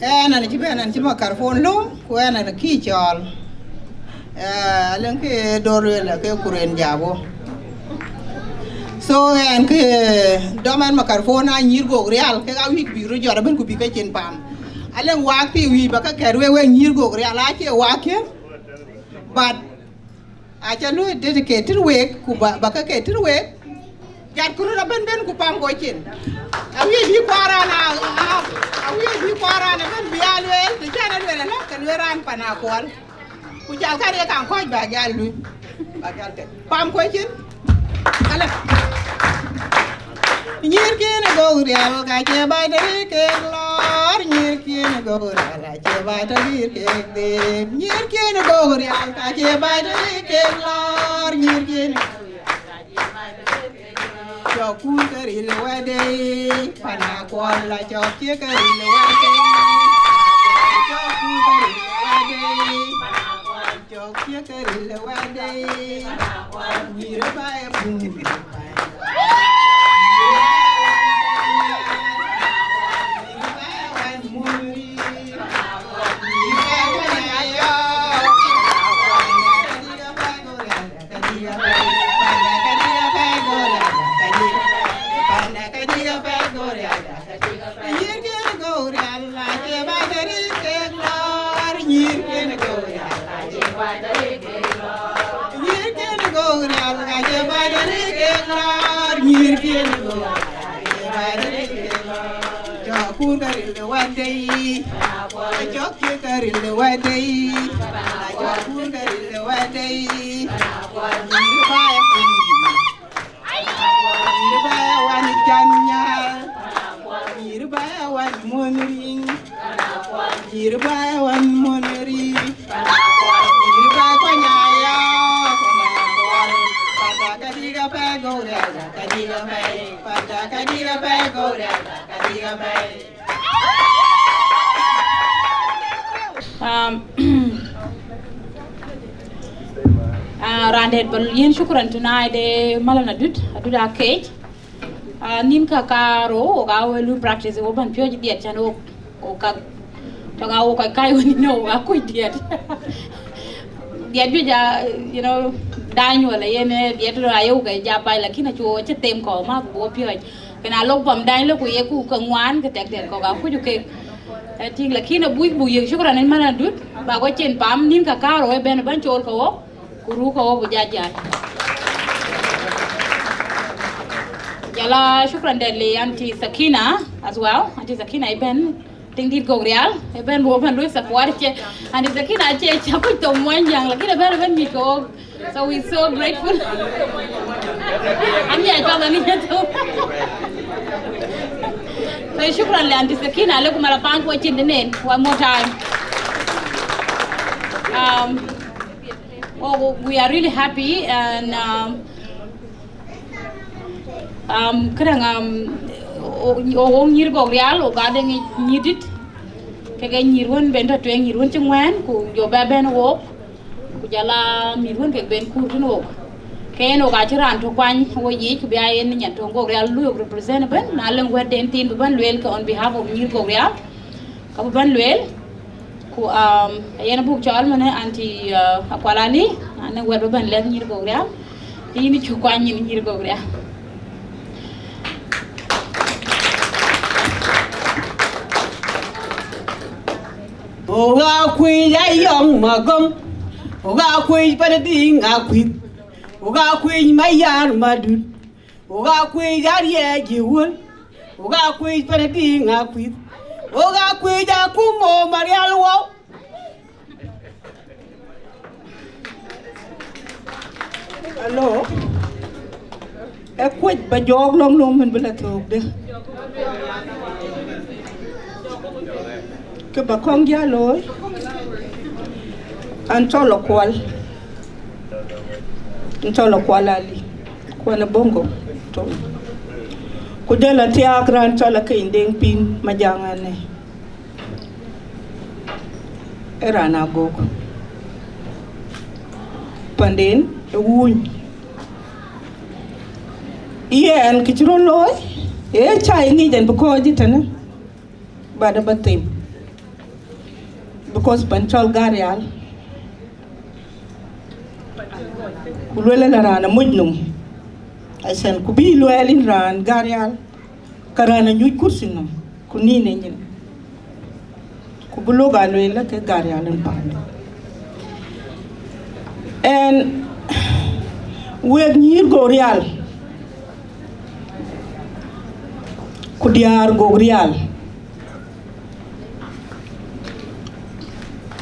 ɛn an cï bɛ̈n, an cï microphone lööm, ku ɛn an kï cɔɔl. Eh, alëŋ ke dor lueel ke kuren jabo. So ɛn ke dɔm ɛn microphone a nyïïr Gogrial, ke ka wïc bï röt jɔt abën ku bï ke cin pam. Alëŋ wak thii wïc ba ke kɛ̈t wek, wek nyïïr Gogrial, acie wak kiën, but aca luöi dedicate tënë wek, ku ba, ba ke ke tënë wek. Jat ku röt abën bën ku pam kɔc cin. Awiëc bï kuaran a, a, awiëc bï kuaran abën bï a lueel, të cän a lueel alä, ke lueel raan pan Akuɔl. Ku jal kän ye kaŋ kɔc ba jal lui. Ba jal ke. Pam kɔc cin. Alä. Nyïïr kiën ë Gogrial ka cie baai të rïïr kek lɔɔr, nyïïr kiën ë Gogrial acie baai të rïïr kek dhim, nyïïr kiën ë Gogrial ka cie baai të rïïr kek lɔɔr, nyïïr kiën ë Gogrial ka cie baai të rïïr kek lɔɔr. Cɔk kun ke ril wɛ̈tde, pan Akuɔl la cɔk cie ke ril wɛ̈tde. Cɔk kun ke ril wɛ̈tde, pan Akuɔl cɔk cie ke ril wɛ̈tde. Nyïïr ba e bum. Nyïïr kiën ë Gogrial acie baai të rïïr kek lɔɔr, nyïïr kiën ë Gogrial acie baai të rïïr kek lɔɔr. Nyïïr kiën ë Gogrial acie baai të rïïr kek lɔɔr, nyïïr kiën ë Gogrial acie baai të rïïr kek lɔɔr. Cɔk kun ke ril wɛ̈tde, cɔk cie ke ril wɛ̈tde, cɔk kun ke ril wɛ̈tde. Nyïïr ba e kun. Nyïïr ba ya wan can nyal. Nyïïr ba ya wan mon riŋ. Nyïïr ba ya wan mon riŋ. Nyïïr ba kɔny aya. Panda ka diga pe Gogrial, ka diga pe. Panda ka diga pe Gogrial, ka diga pe. Um, ah, raan dɛ̈t ba yiën shukran tonight de Malon Adut, Adut Akec. Ah, nïn ka karou, wok aa we lu practice, wo bän piööc diɛt cän wok, wok ka, tɔŋ aa wok kɔc kai wën, no, wok aa kuc diɛt. Diɛt juëc aa, you know, dany wala yen, eh, diɛt rɔ aye wok ke ja bac, lakin acu wo cï them kɔ̈u math, wo piööc. Kën a lok pam dany lok ku ye ku ke ŋuan, ke tɛk diɛt kɔ̈k aa kuc kek. Eh, tïŋ, lakin abuc buk yek shukran en man adut, ba wo cin pam nïn ka karou ëbɛ̈n bän cool ke wok. Ku ruu ke wo bu jajal. Jala shukran de le Auntie Sakina as well. Auntie Sakina ëbɛ̈n, tiŋ dït Gogrial, ëbɛ̈n wo bän lui support cï. Auntie Sakina cï, cï kuc thok Muɔnyjäŋ, lakin ëbɛ̈n, ëbɛ̈n mït ke wok. So we so grateful. Ami ai pam ani yeto. So shukran le Auntie Sakina, lekum ala pam ko cin denen. One more time. Um, Oh, we are really happy and, um, um, këdäŋ, um, o, o, o nyïïr Gogrial, o gat de nyïïr dït. Keke nyïïr wën ben tɔ̈ tueŋ, nyïïr wën cï ŋuɛ̈ɛ̈n, ku jɔ bɛ bɛ̈n wok. Ku jala mïth wën kek ben kuur tën wok. Ke yen wok acï raan tök kuany wo yiic, ku bï a yen nyan töŋ Gogrial lui wok represent ëbën, na lëŋ wɛ̈tden thiin bï bɛ̈n lueel ke on behalf of nyïïr Gogrial. Ka bï bɛ̈n lueel, ku, um, yen abuk cɔɔl mënë Auntie, uh, Akual Ali, anë wɛ̈t bï bɛ̈n lɛ̈k nyïïr Gogrial, yïn cuk kuany nyin nyïïr Gogrial. Oga kuic ayɔŋ magɔm, oga kuic pan diŋ akuith, oga kuic mayar madut. Wok aa kuic ariɛɛc ë wöl, wok aa kuic pan diŋ akuith, wok aa kuic akum ë Marial wou. Alo, ë kuec ba jɔɔk lɔ̈ŋ lɔ̈ŋ mën bï la thöökde. Kë ba kɔŋ jal looi, an cɔl Akual, an cɔl Akual Ali, kuan ë Bongo Tom. Ku jɔl a thiaak raan cɔl Akeny Deŋ Piŋ Majaŋ Ane. Ee raan Agok. Panden ë Wuny. Yɛn kë cï rɔt looi, ee cä ye ŋic ɛn bï kɔ̈ɔ̈c ë tënë. But aba them, because pan cɔl Garial, ku lueel la raan amuc nɔm, acan ku bï lueel yïn raan Garial, ka raan anyuc kursi nɔm, ku nïn ë nyin, ku bï lok aa lueel la ke Garial en paande. Ɛn wek nyïïr Gogrial, ku diäär Gogrial,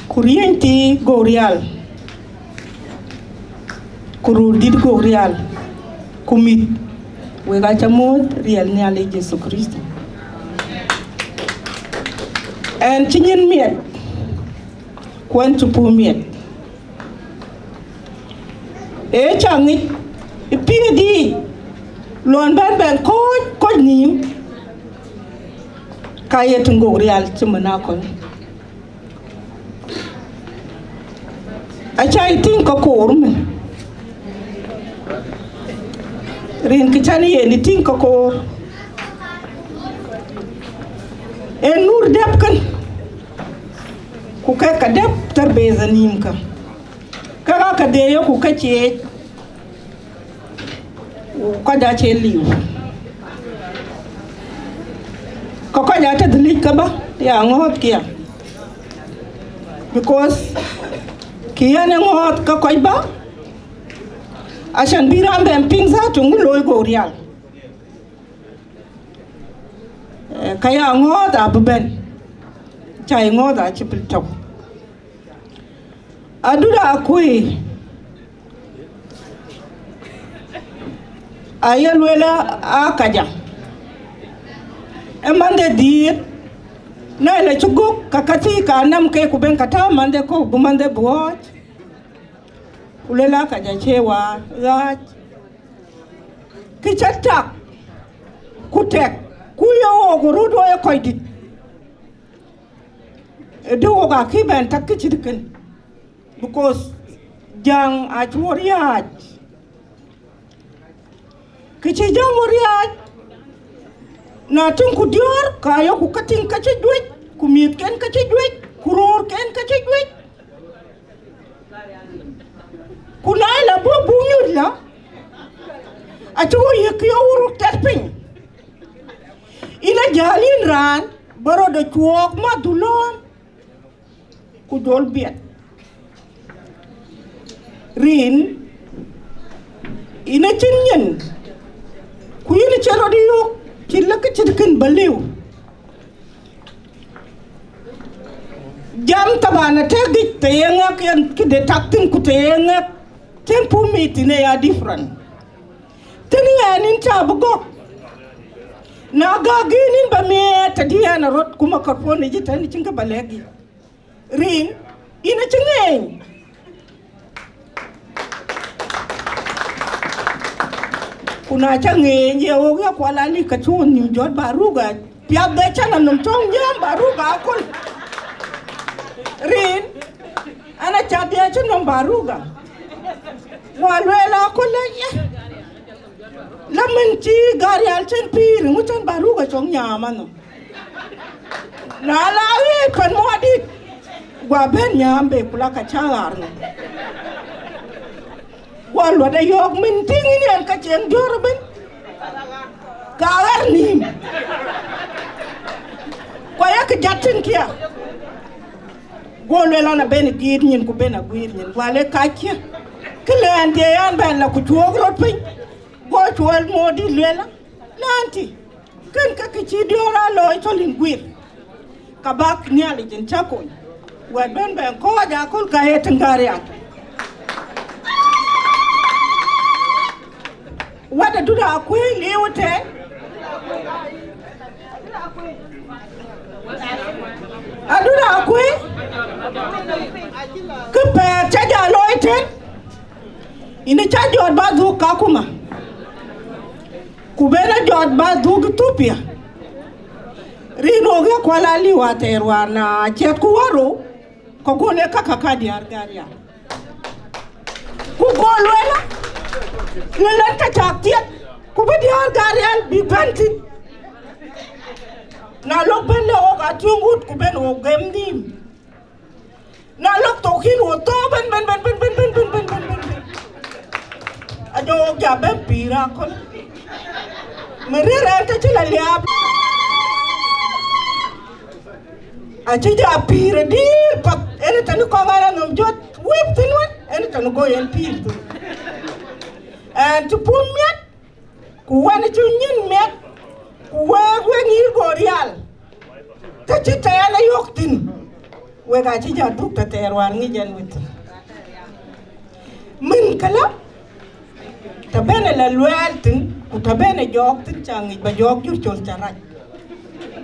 ku riënythii Gogrial, ku röördït Gogrial, ku mïth, wek aca muɔ̈ɔ̈th riɛl Nhialic Jethu Krïtho. Ɛn cï nyin miɛt, ku ɛn cï puɔ̈u miɛt. Ee cä ŋic ë piëëdï lɔn bɛ̈n bɛ̈n kɔ̈ɔ̈c kɔc nïïm, ka ye tïŋ Gogrial cïmën akɔ̈l. Acä yï tïŋ ke koor mën, rin kë cän yen yï tïŋ ke koor, ee nur dɛ̈p kën, ku kek ka dɛ̈p tarbetha nïïm kä. Ke ka ke dhie yok ku ke cieec, ku kɔc acie liu. Ke kɔc atëth lic ke bä ya ŋɔ̈ɔ̈th kia, because kï yen ë ŋɔ̈ɔ̈th ke kɔc bä, acan bï raan bɛn piŋ thaa töŋ looi Gogrial. Eh, ka ya ŋɔ̈ɔ̈th abï bɛ̈n, cä ye ŋɔ̈ɔ̈th acï pil tök. Adut akui, aye lueel a kaja, ë manhde dhiëëth, na ëlë cï gök, ka ka thii ka nam ke ku ben ka tääu manhde kɔ̈u, bï manhde bï ɣɔɔc, ku lueel a kaja cie waar ɣääc. Kë cä tak, ku tɛk, ku ye ɣok röt wo ye kɔc dït. Ë dë wok akï bɛn tak kë cït kën, because jäŋ acï wo riääc. Kë cï jäŋ wo riääc, Na tïŋ ku diäär, ka yöku ke tïŋ ke cï juëc, ku mïthken ke cï juëc, ku röörken ke cï juëc. Ku na ëlë bɔ̈ buk nyuc lɔ, acï wo yiëk ke ye wuruk tɛt piny. Yïn ajäl yïn raan, bä rɔt ë cuɔɔk madhulööm, ku jɔl biɛt. Rin, yïn acïn nyin, ku yïn cï rɔt yök, cï lëk cït kën bä liu. Jam taban atëk yic, të ye ŋɛk yen këde tak thïn, ku të ye ŋɛk cïn pum yic thïn ë ya different. Thïn ɣɛn yïn ca bï gɔ̈k. Na gäk yïn, yïn bä miɛɛt tëdï ɣɛn ë rot, ku microphone yic tën cïn kë bä lɛ̈k yï. Rin, yïn acï ŋeeny. Ku na ca ŋeeny, ye ɣok ya Kual Ali, ka cï wo nïm jɔt Baruga, piath bë cä la nɔm tɔ̈ŋ nyääm Baruga aköl. Rin, an, aca bï acï nɔm Baruga. Wä lueel aköl lë ye, la mën cï Gärial cïn pïïr, ŋu cän Baruga cɔŋ nyääm anɔm? Na la ɣet pan muɔdït, guɔ bɛ̈n nyääm bei, ku la ka cä ɣaar nɔm. Guɔ luɔt ë yɔ̈ɔ̈k, mën tïŋ yïn yen ka cieŋ diöör ëbën, ka ɣɛr nïïm. Ku ayek jat tïŋ kia. Guɔ lueel an, abën ë giit nyin, ku bën aguiir nyin, guɔ le kac kië. Kë lëën dië an, bɛ̈n la ku cuɔɔk rot piny. Guɔ cuɔl muɔdït lueel an, anti, kën ke kë cï diöör aa looi tɔ̈ lïn guiir, ka bäk Nhialic en cä kony. Wɛ̈t bën bɛ̈n kɔ̈ɔ̈c aköl ka ye tïŋ Gärial. Wɛ̈t Adut Akuëi liu ëtɛ̈ɛ̈n. Adut Akuëi, kë pɛɛth cä ja looi tën, yïn cä jɔt bä dhuk Kakuma, ku bën a jɔt bä dhuk Ethiopia. Rin ɣok ya Kual Ali wäthɛɛr wäär na ciɛthku wärou, ke guɔ le käkkä ka diäär Gärial. Ku guɔ lueel an, lëlën ke cäk thiëth, ku bï diäär Gärial bï bɛ̈n thïn. Na lok bɛ̈n le ɣok atueŋ wut, ku bën ɣok gɛm nïïm. Na lok thok yïn wo thok bɛ̈n, bɛ̈n, bɛ̈n. Ajɔ ɣok ja bɛ̈n pïïr aköl. Mën rëër ɛn tɔ cï la liaap. Acï ja pïïr ë dïïr path, en tënë kɔ̈k ɣɛn anɔm jɔt wëp thïn wën, en tënë go yen pïïr thïn. Ɛn cï pum miɛt, ku wën cï nyin miɛt, ku week, wek nyïïr Gärial, ke cï tɛɛn ë yök thïn, wek acï ja dhuk tëthɛɛr wäär ŋic ɛn wëth thïn. Mën këlä, të bɛ̈n ë la luɛɛl thïn, ku të bɛ̈n ë jɔɔk thïn, ca ŋic bä jɔɔk jur col ca rac,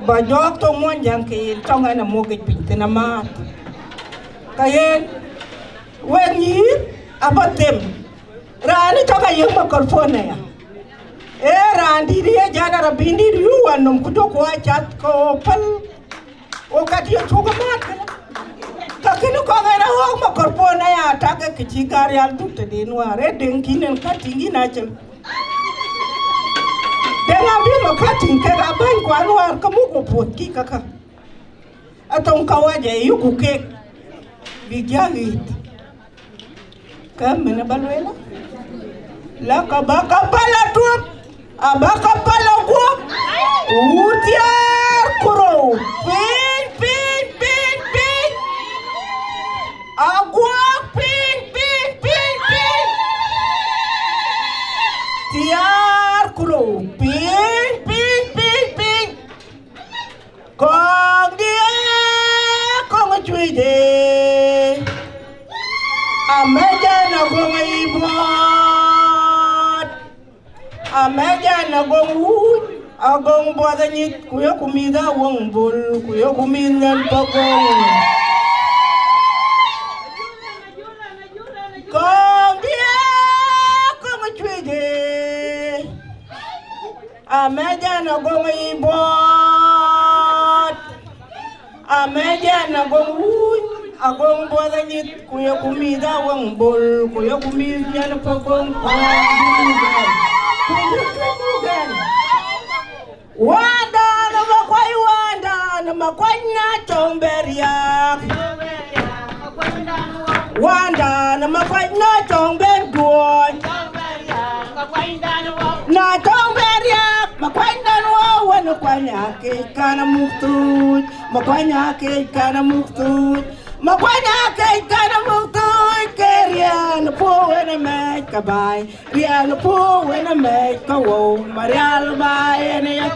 bä jɔɔk thoŋ muɔnyjäŋ ke yen tɔŋ ɛn ë muk yic piny thïn amääth. Ka yen, wek nyïïr abä them, raan ë cɔk a yek microphone aya, ee raan dït ye jat arabin dït yu wä nɔm ku duökku a cath ke ɣo päl. Wo kat ye cuk mat kënë. Ka kënë kɔk en a ɣɔ̈k microphone aya, tak ke kë cï Gärial dhuk tëde Nuäär, ee deŋ kïn en ka tïŋ yïn acïn. Deŋ abï ma ka tïŋ kek abäny kuan wäär ke muk wo puɔ̈th kï käkä. Athoŋ kawaja ë yuku kek, bïk ja ɣiit. Ka mën ë bä lueel, la ka bä Kampala tuɔ̈p, abä Kampala guɔ̈p, wut thiäär ku rou, piny, piny, piny, piny. Aguɔ̈p, piny, piny, piny, piny. Thiäär ku rou, piny, piny, piny, piny. Kɔŋ diɛɛr kɔŋ cuëcde, amɛ̈c ɛn agɔŋ ë yic buɔɔt, amɛ̈c ɛn agɔŋ wuuc, agɔŋ buɔth anyith, ku yeku mïth awäŋ bol, ku yeku mïth nyan pagɔŋ. Kɔŋ diɛɛr kɔŋ cuëcde, amɛ̈c ɛn agɔŋ ë yic buɔɔt, amɛ̈c ɛn agɔŋ wuuc, agɔŋ buɔth anyith, ku yeku mïth awäŋ bol, ku yeku mïth nyan pagɔŋ, ku muk ɛn, ku muk ɛn. Wada Makuany na cɔŋ bɛ riääk. Wandan Makuany na cɔŋ bɛ duɔny. Na cɔŋ bɛ riääk, Makuanydan wä wën kuany akec kan amuk thuc. Makuany akec kan amuk thuc. Makuany akec kan amuk thuc. Ke riɛl puɔ̈u wën ë mɛc ka baai. Riɛl puɔ̈u wën ë mɛc ka wou, Marial ba yen ya.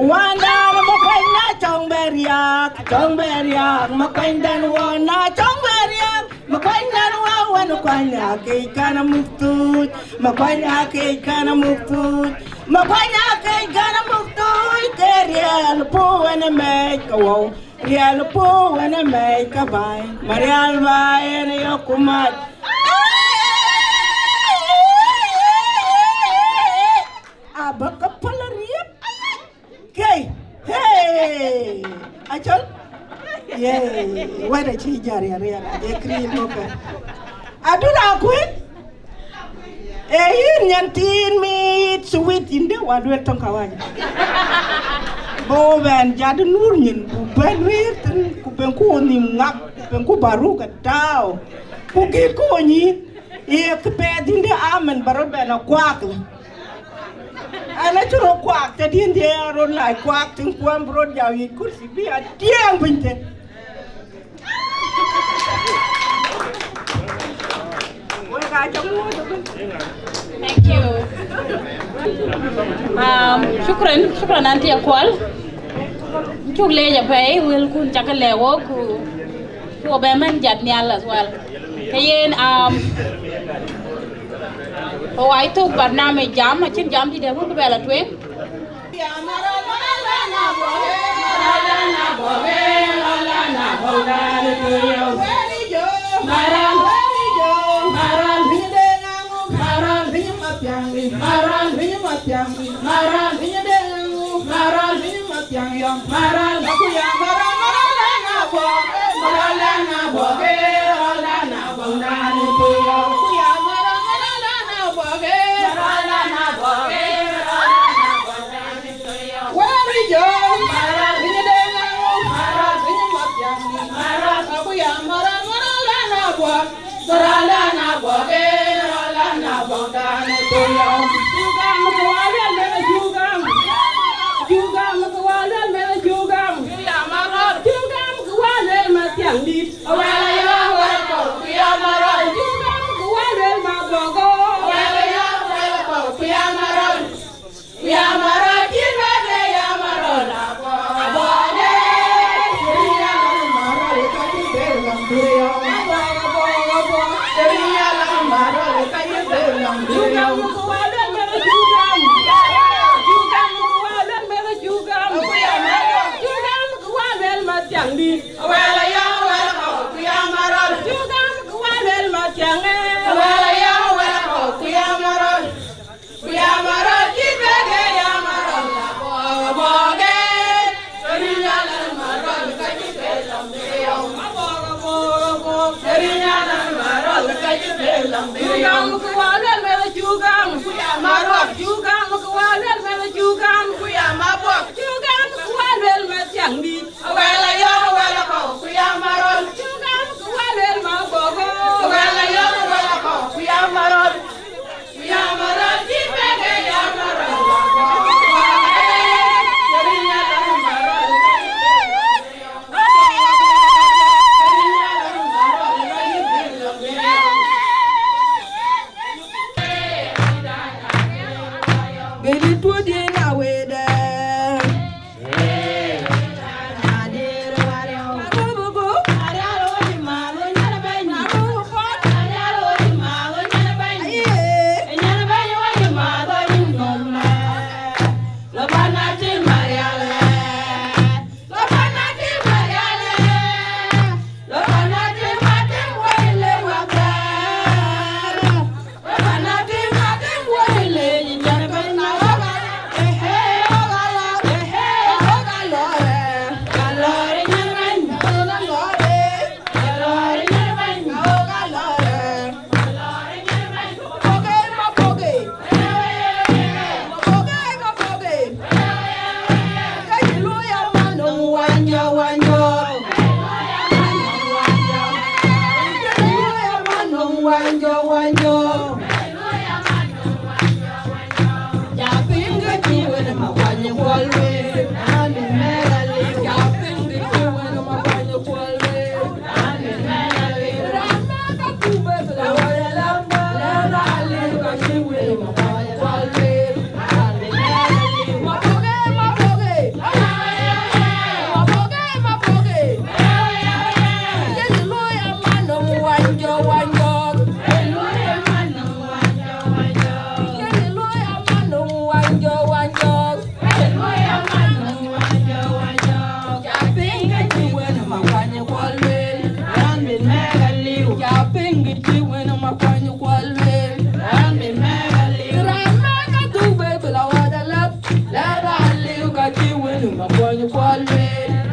Wandan Makuany na cɔŋ bɛ riääk, cɔŋ bɛ riääk, Makuanydan wä na cɔŋ bɛ riääk, Makuanydan wä wën kuany akec kan amuk thuc, Makuany akec kan amuk thuc, Makuany akec kan amuk thuc, ke riɛl puɔ̈u wën ë mɛc ka wou. Riɛl puɔ̈u wën ë mɛc ka baai, Marial ba yen yök ku mac. Abä ke päl ariëp. Kei, hey, acɔl. Ye, wɛ̈t acï jär ya riɛl, aje këril mɔ̈kë. Adun akuën. Ee yïn nyan thiin mit sweet yïn dë wa duel töŋ kawaja. Bo bɛn jat nur nyin ku bɛn wir thin ku ben ku nïm ŋak ku ben ku baruk atau. Ku git ku nyï. Ye kë pɛɛth yïn dë amen ba rot bɛn a kuak. Ana cï rot kuak tëdiɛn dë rot lac kuak thin kuan bï rot jam yic kursi bï a tiɛɛŋ piny thïn. Thank you. Um, shukran, shukran Auntie Akual. Cuk leec apɛi, wëlkun cak lɛ̈k wok ku, ku bɛ mɛn jat nhial as well. Ke yen, um, o wai thok barnamij jam, acïn jam dït wun bɛ la tueŋ.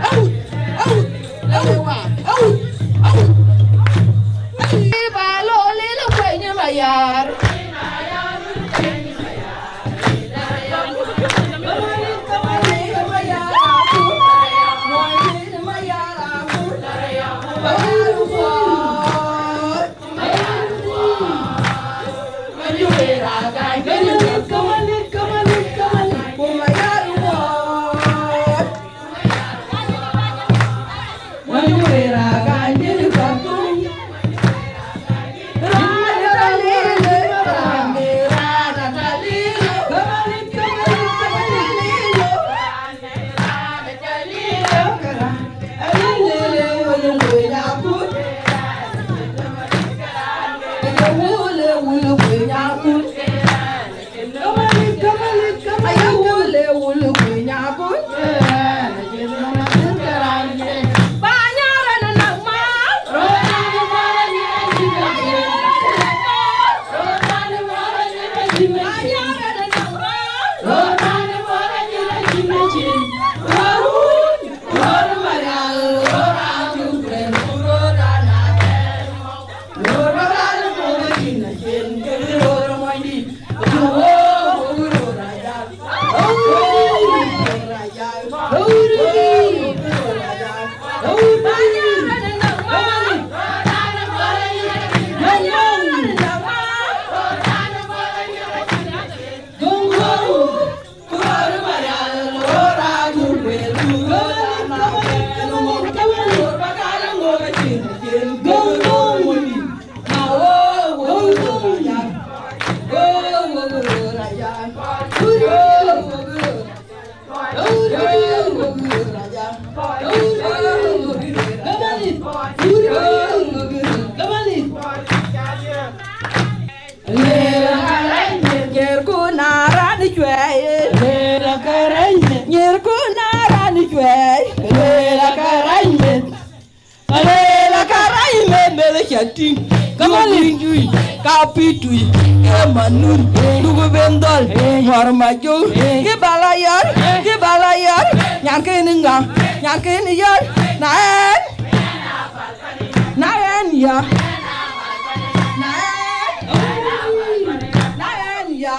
Awut, awut, awut, awut, awut. Ba lo lil kueny mayar. Jerku na raan cuɛɛi. Jerku na raan cuɛɛi. Lela ka rany meth, lela ka rany meth, meth ca tïŋ. Ka Malith, jui, ka Pitui, ke Manun, duku ben dhɔl, ŋɔr ma jok, ki bala yar, ki bala yar, nyan ke ni ŋa, nyan ke ni yar, na ɛn, na ɛn ya, na ɛn, na ɛn ya.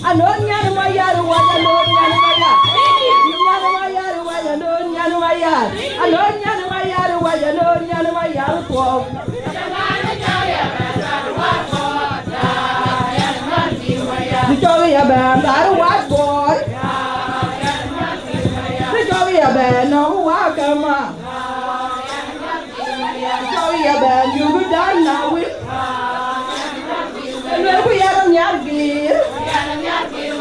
Anon nyan ma yar wai, anon nyan ma yar wai, anon nyan ma yar, anon nyan ma yar wai, anon nyan ma yar tuɔɔk. Cɔk ya bɛn thar wat bɔɔr. Cɔk ya bɛn nɔm wa kama. Cɔk ya bɛn yuk dan na win. Luelku ya nhiar gir.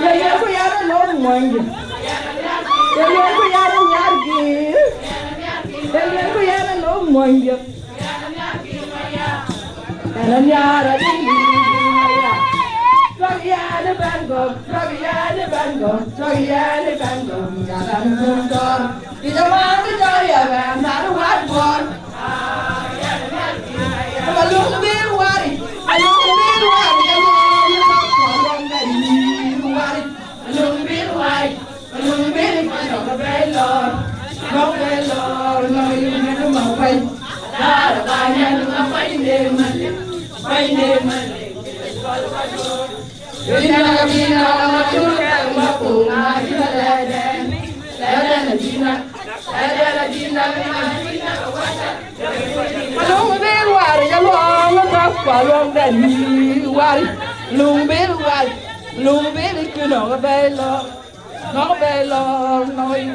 Luelku ya lom mɔnyi. Luelku ya nhiar gir. Luelku ya lom mɔnyi. Ënë nhiaar adï, Maya. Cɔk yɛn ë bɛ̈n gɔ̈k, cɔk yɛn ë bɛ̈n gɔ̈k, cɔk yɛn ë bɛ̈n gɔ̈k, ya bɛ̈n gɔ̈k dɔ̈ɔ̈r. Kë jɔ maan kë jɔ ya bɛ̈n thar wat bɔ̈ɔ̈r. Ba luŋ bï wari, ba luŋ bï wari, ya luɔm ya luɔm bɛ̈n yï wari, ba luŋ bï wari. Malung ber war, ya luɔm ka, kwa luɔm den war. Lung ber war, lung ber kino bɛ lɔ. Nɔŋ bɛ lɔ, nɔŋ yï.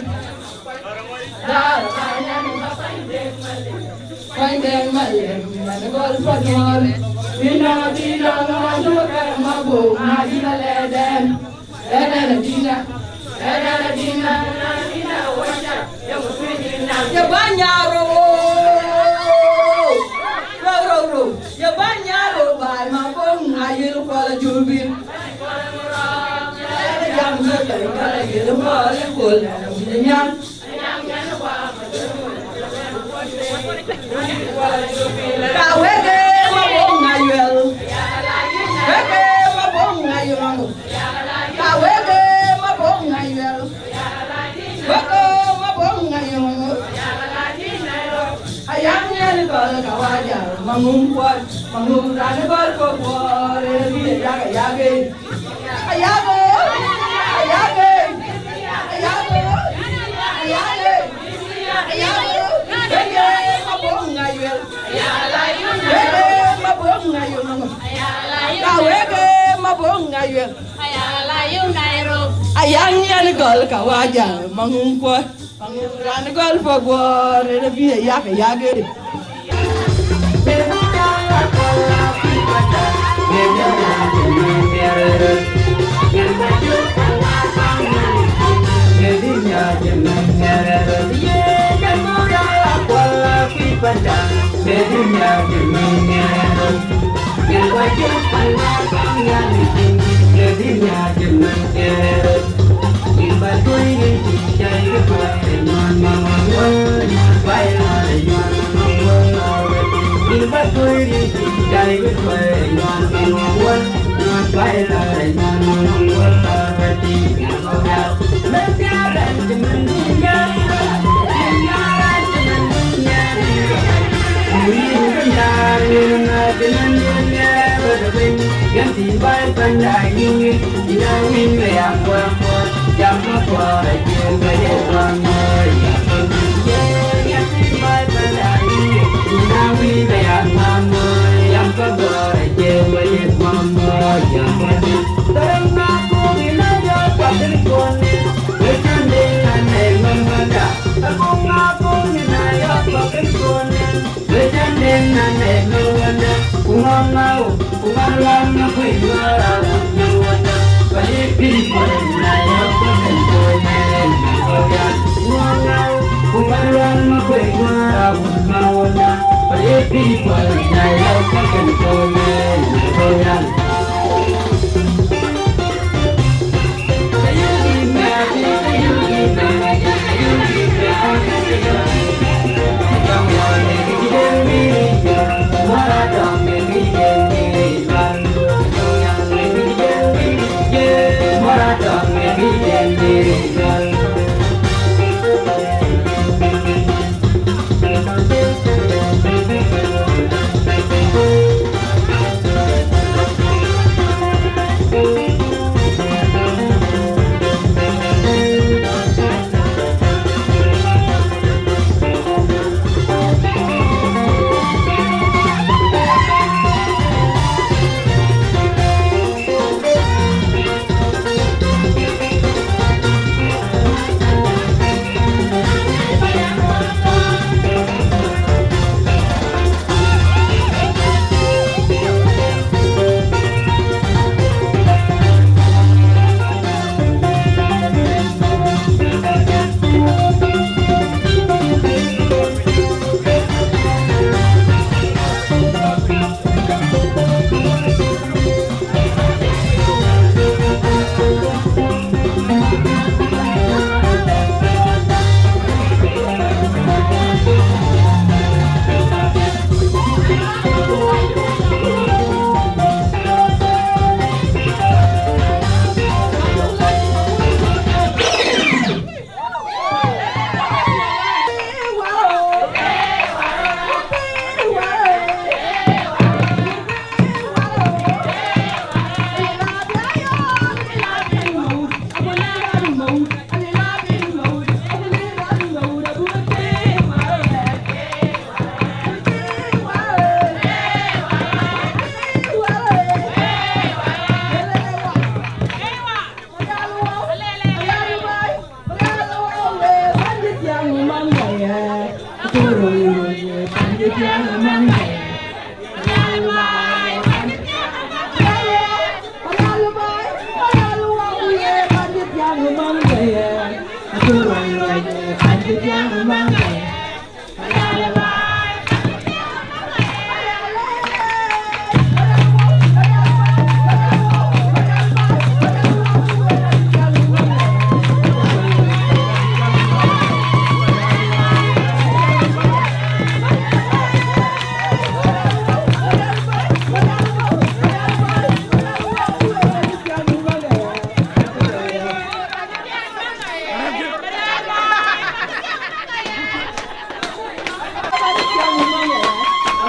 Dar Panydeŋ Malem, yan gɔl Paduɔl. Bï nɔŋ, bï nɔŋ, nɔŋ du kɛ ma buk, ma yï la lɛ dɛn. Lɛ dɛn a dïna, lɛ dɛn a dïna, dïna, dïna, waca. Ye bäny nyaar rou, rou, rou, rou. Ye bäny nyaar rou, baai ma bɔ̈ ŋa yïl kuɔl a jur bïl. Jam ke bɛ̈ny kuɔl a yïl kuɔl a jur bïl nyan. Ka wek ë Maboŋ Ayuel. Wek ë Maboŋ Ayuel. Ka wek ë Maboŋ Ayuel. Wek ë Maboŋ Ayuel. Ayaŋ yen gɔl ka waja, maŋum kuɔt, maŋum raan gɔl ko guɔr, ë bï yak, yak, ë. Ayake, ayake, ayake, ayake, ayake, wek ë Maboŋ Ayuel. Wek ë Maboŋ Ayuel. Ka wek ë Maboŋ Ayuel. Ayaŋ yen gɔl ka waja, maŋum kuɔt. Raan gɔl pɔ̈k guɔ̈ɔ̈r, ënë bï ë yak, ë yak ëdï.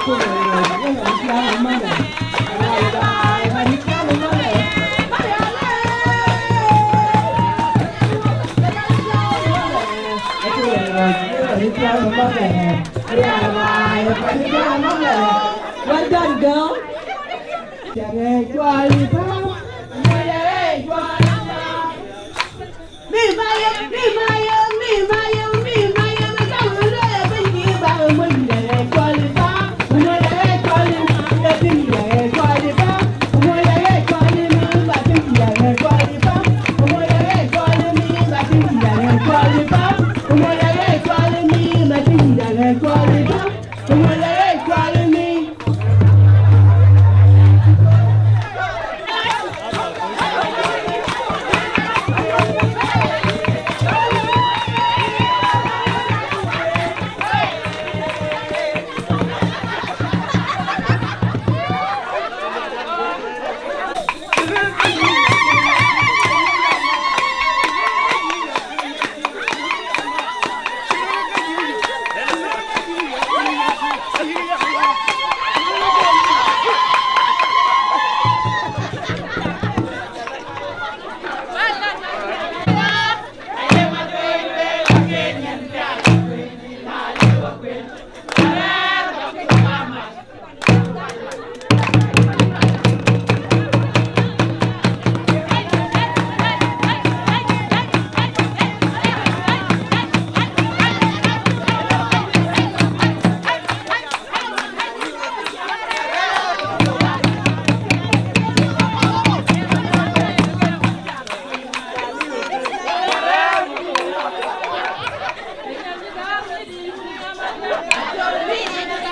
Well done, girl.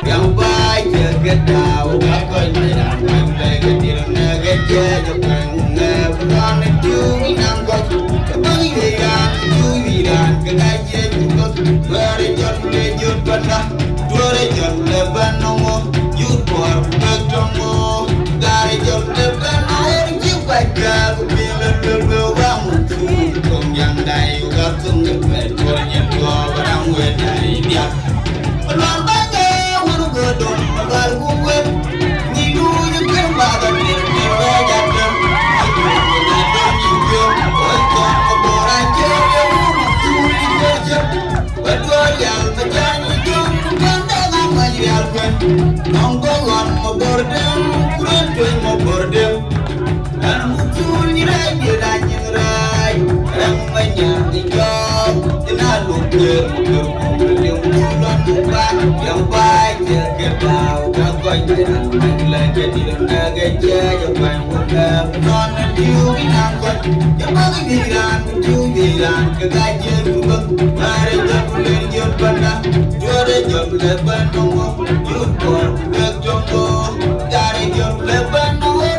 Yang baai cï ke tääu, ka kɔc mac raan kuany bɛ̈ɛ̈i ke dïr në ke cɛɛc ë kuany, ku ŋɛɛp lɔn ë tïu ë nyaŋ kɔc, ke bäk yï raan, tïu yï raan, ke ka jiëc ku bäk, duɛ̈ɛ̈r ë jɔt ku le jot panda, duɛ̈ɛ̈r ë jɔt ku le bɛ̈n nɔŋ ŋö, yut kuɔɔr ku bɛ̈k tɔŋ ŋö, gaar ë jɔt ku le bɛ̈n nɔŋ ɣer cï kuac kɛ̈ɛ̈k, ku piny lɔ luel wek ɣam. Nɔŋ kɔc ɣɔn Mabor Deŋ, ku röt tueŋ Mabor Deŋ. Ɣɛn muk thul nyin rɛɛc, diëëth anyin rɛɛc, rɛ̈ŋ manyaŋ ë jɔɔk, cïn aa luk kueer, kueer kum röt liu, lon muk baai, piɛŋ baai, cï ke tääu, ka kɔc bï raan mac lɛ̈k ke dït, raan kɛ̈k ke ciɛɛc, akuany ku lɛ̈k, nɔn ë diu bï naŋ kɔc, cï bäk juëc raan, ku diu juëc raan, ke ka jiël ku bäk, määr ë jɔt ku ler jɔt panda, duɔ̈ɔ̈r ë jɔt ku lɛ̈k bɛ̈n nɔm ŋö, yut kuɔɔr ku bɛ̈k tɔŋ ŋö, gaar ë jɔt ku lɛ̈k bɛ̈n nɔm ɣer.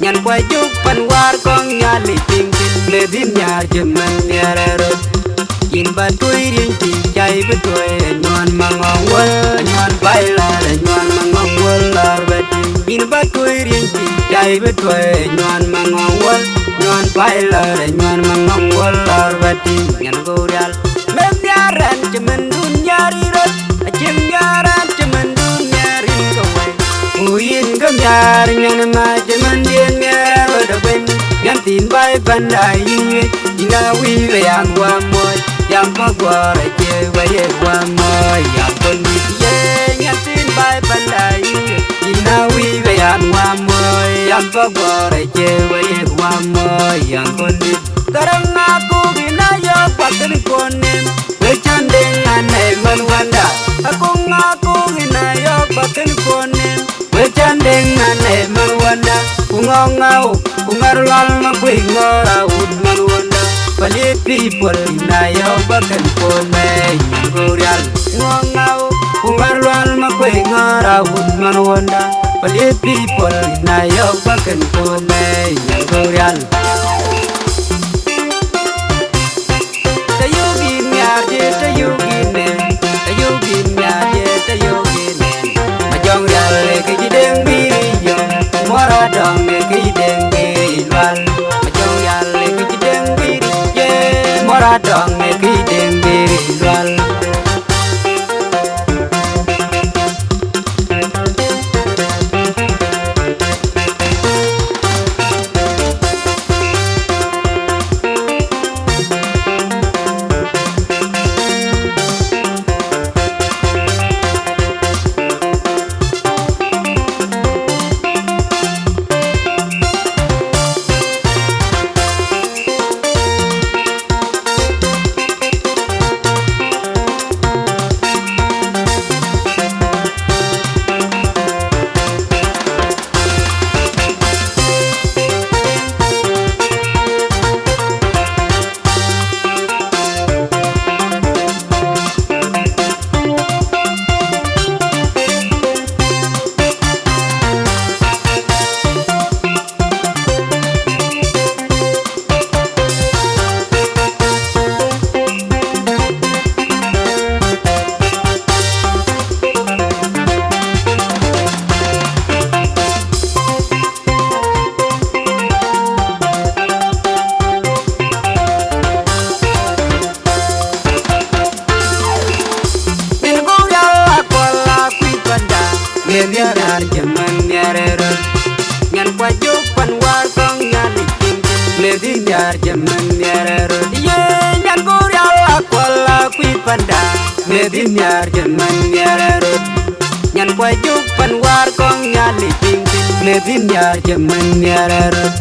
Nyan kuajuk pan war kong nyali ting ting, le din nyar jemen nyarero. Yin ba tuoi riënytï, cai bi tuoi, anyuan maŋɔŋ wal, anyuan bailal, anyuan maŋɔŋ wal lɔr ba tïŋ. Yin ba tuoi riënytï, cai bi tuoi, anyuan maŋɔŋ wal, anyuan bailal, anyuan maŋɔŋ wal lɔr ba tïŋ. Nyan go rial, meth nhiar rɛn cï mɛn dun nhiar rin rot, acïn nhiar rɛn cï mɛn dun nhiar rin ke wei. Ku yin ke nhiar nyan ma cï mɛn dien nhiar rot abën, nyan thin bai panda yin wiëc. Ina wic bï yan wä muɔ̈c, yan bä guɔ̈ɔ̈r acie bä ye wä muɔ̈c, yan kɔn dït ye nyan thin bai panda yï. Ina wic bï yan wä muɔ̈c, yan bä guɔ̈ɔ̈r acie bä ye wä muɔ̈c, yan kɔn dït. Garaŋ akuk ina yɔ̈ɔ̈k bä kën kuɔn nim, wek cän deŋ an ë män wända. Akuk akuk ina yɔ̈ɔ̈k bä kën kuɔn nim. Wek cän deŋ an ë män wända, ku ŋɔ̈ŋ ŋauk, ku ŋär lual ma kuëi ŋɔ̈ɔ̈r awut män wända. Palith people ina yɔ̈ɔ̈k bä kën kuɔn mɛɛc nyan go rial. Ŋɔ̈ŋ ŋauk, ku ŋär lual ma kuëi ŋɔ̈ɔ̈r awut män wända. Palith people ina yɔ̈ɔ̈k bä kën kuɔn mɛɛc nyan go rial. Të yök yïn nhiar, të yök yïn nɛn, të yök yïn nhiar, të yök yïn nɛn. Ma jɔŋ rial ë kë cï deŋ bï yök, muɔr adɔŋ ë kë cï deŋ bï lual. Ma jɔŋ rial ë kë cï deŋ bï ye, muɔr adɔŋ ë kë cï deŋ bï lual. Min ku yala kuala kuipanda, min yaran jaman yarero. Nyan kwa juk pan war kong nyali kin. Medhi nhiar cï mën nhiar röt. Ye nyan Gorial Akuɔl akuc panda. Medhi nhiar cï mën nhiar röt. Nyan Kuajuk pan War kɔŋ Nhialic piŋ thïn. Medhi nhiar cï mën nhiar röt.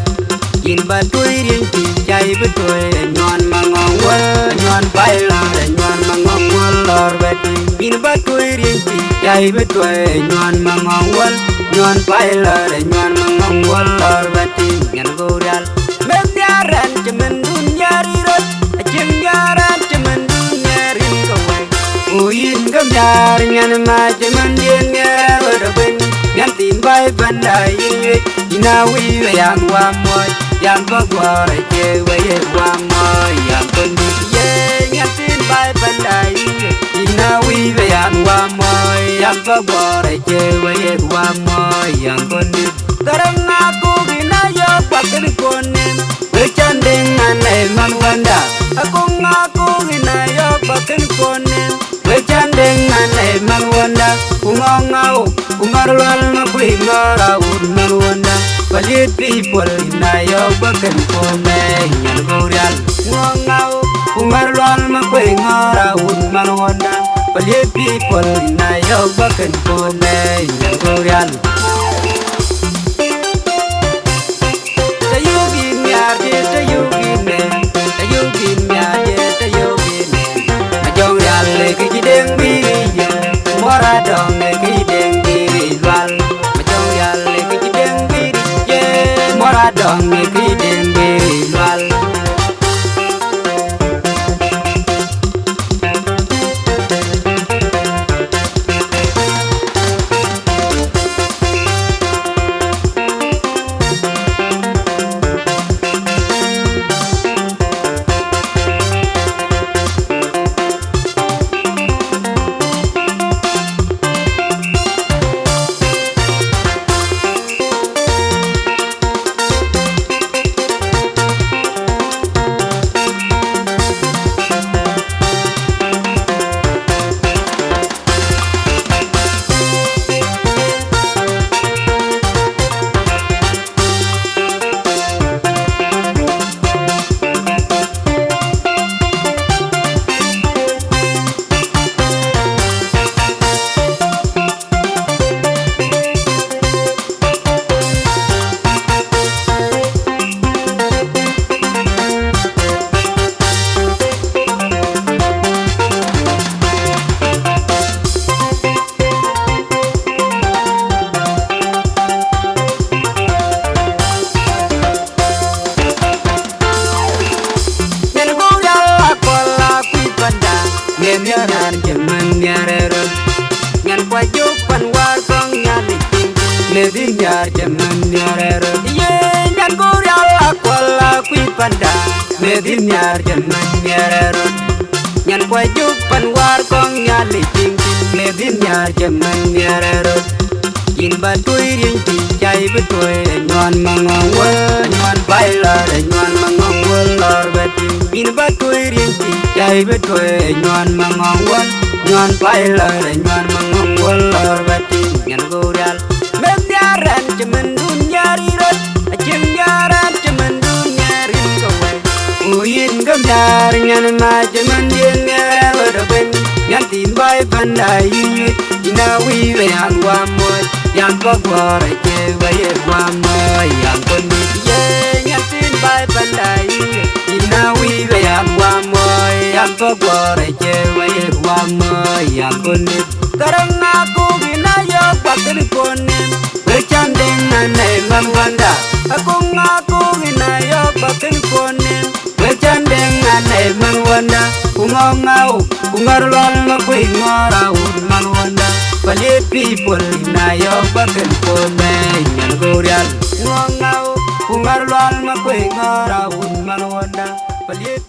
Yïn ba tuɔi riëny piny, cä yï bï tuɔi ë nyuɔn maŋɔŋ wël, nyuɔn pailɔt ë nyuɔn maŋɔŋ wël lɔɔr bɛ tïŋ. Yïn ba tuɔi riëny piny, cä yï bï tuɔi ë nyuɔn maŋɔŋ wël, nyuɔn pailɔt ë nyuɔn maŋɔŋ wël lɔɔr bɛ tïŋ. Nyan Gorial. Meth nhiar ɛn cï mëndun nhiar yï röt, acïn nhiar ɛn cï mëndun nhiar yïn ke wei. Ku yïn ke nhiar nyan ma cï mëndïën nhiar röt abën. Nyan thiin baai panda yïn yuec, yïn a wïc we yan wä muɔc, yan bä guɔ̈ɔ̈r acie we ye wä muɔc, yan kɔn dït ye. Nyan thiin baai panda yïn yuec, yïn a wïc we yan wä muɔc, yan bä guɔ̈ɔ̈r acie we ye wä muɔc, yan kɔn dït. Garaŋ akuk yïn a yɔ̈ɔ̈k bä kën kuɔn nɛm. Wek cän deŋ an, ee man wända. Akuk ŋa akuk yïn a yɔ̈ɔ̈k bä kën kuɔn nɛm. Wek cän deŋ an, ee man wända. Ku ŋɔ̈ɔ̈ŋ ŋa wok, ku ŋɔ̈r lual ma kuëi ŋɔ̈ɔ̈r awut man wända. Palït people yïn a yɔ̈ɔ̈k bä kën kuɔn nɛm, nyan Gorial. Ŋɔ̈ɔ̈ŋ ŋa wok, ku ŋɔ̈r lual ma kuëi ŋɔ̈ɔ̈r awut man wända. Palït people yïn a yɔ̈ɔ̈k bä kën kuɔn nɛm, nyan Gorial. Të yök yïn nhiar, të yök yïn nɛn, të yök yïn nhiar, të yök yïn nɛn. Majɔŋ Rial ë kë cï deŋ bï ric ye, Muɔr Adɔŋ ë kë cï deŋ bï ric lual. Majɔŋ Rial ë kë cï deŋ bï ric ye, Muɔr Adɔŋ ë kë cï deŋ bï ric lual. Nyan Gorial Akuɔl akuc panda, meth nhiar cï mën nhiar röt. Nyan Kuajuk pan War kɔŋ Nhialic piŋ, meth nhiar cï mën nhiar röt. Ye nyan Gorial Akuɔl akuc panda, meth nhiar cï mën nhiar röt. Nyan Kuajuk pan War kɔŋ Nhialic piŋ, meth nhiar cï mën nhiar röt. Yïn ba tuɔi riëny piny, cä yï bï tuɔi ë nyuɔn maŋɔŋ wël, nyuɔn pailɔt ë nyuɔn maŋɔŋ wël lɔɔr bɛ tïŋ. Yïn ba tuɔi riëny piny, cä yï bï tuɔi ë nyuɔn maŋɔŋ wël, nyuɔn pailɔt ë nyuɔn maŋɔŋ wël lɔɔr bɛ tïŋ. Nyan Gorial. Meth nhiar ɛn cï mëndun nhiar yï röt, acïn nhiar ɛn cï mëndun nhiar yïn ke wei. Ku yïn ke nhiar nyan ma cï mëndïën nhiar röt abën. Nyan thiin baai panda yïn yuec, yïn a wïc we yan wä muɔc, yan bä guɔ̈ɔ̈r acie we ye wä muɔc, yan kɔn dït ye. Nyan thiin baai panda yïn yuec, yïn a wïc we yan wä muɔc, yan bä guɔ̈ɔ̈r acie we ye wä muɔc, yan kɔn dït. Garaŋ akuk yïn a yɔ̈ɔ̈k bä kën kuɔn nɛm. Wek cän deŋ an, ee man wända. Akuk ŋa akuk yïn a yɔ̈ɔ̈k bä kën kuɔn nɛm. Wek cän deŋ an, ee man wända. Ku ŋɔ̈ɔ̈ŋ ŋa wok, ku ŋɔ̈r lual ma kuëi ŋɔ̈ɔ̈r awut man wända. Palït people yïn a yɔ̈ɔ̈k bä kën kuɔn nɛm, nyan Gorial. Ŋɔ̈ɔ̈ŋ ŋa wok, ku ŋɔ̈r lual ma kuëi ŋɔ̈ɔ̈r awut man wända. Palït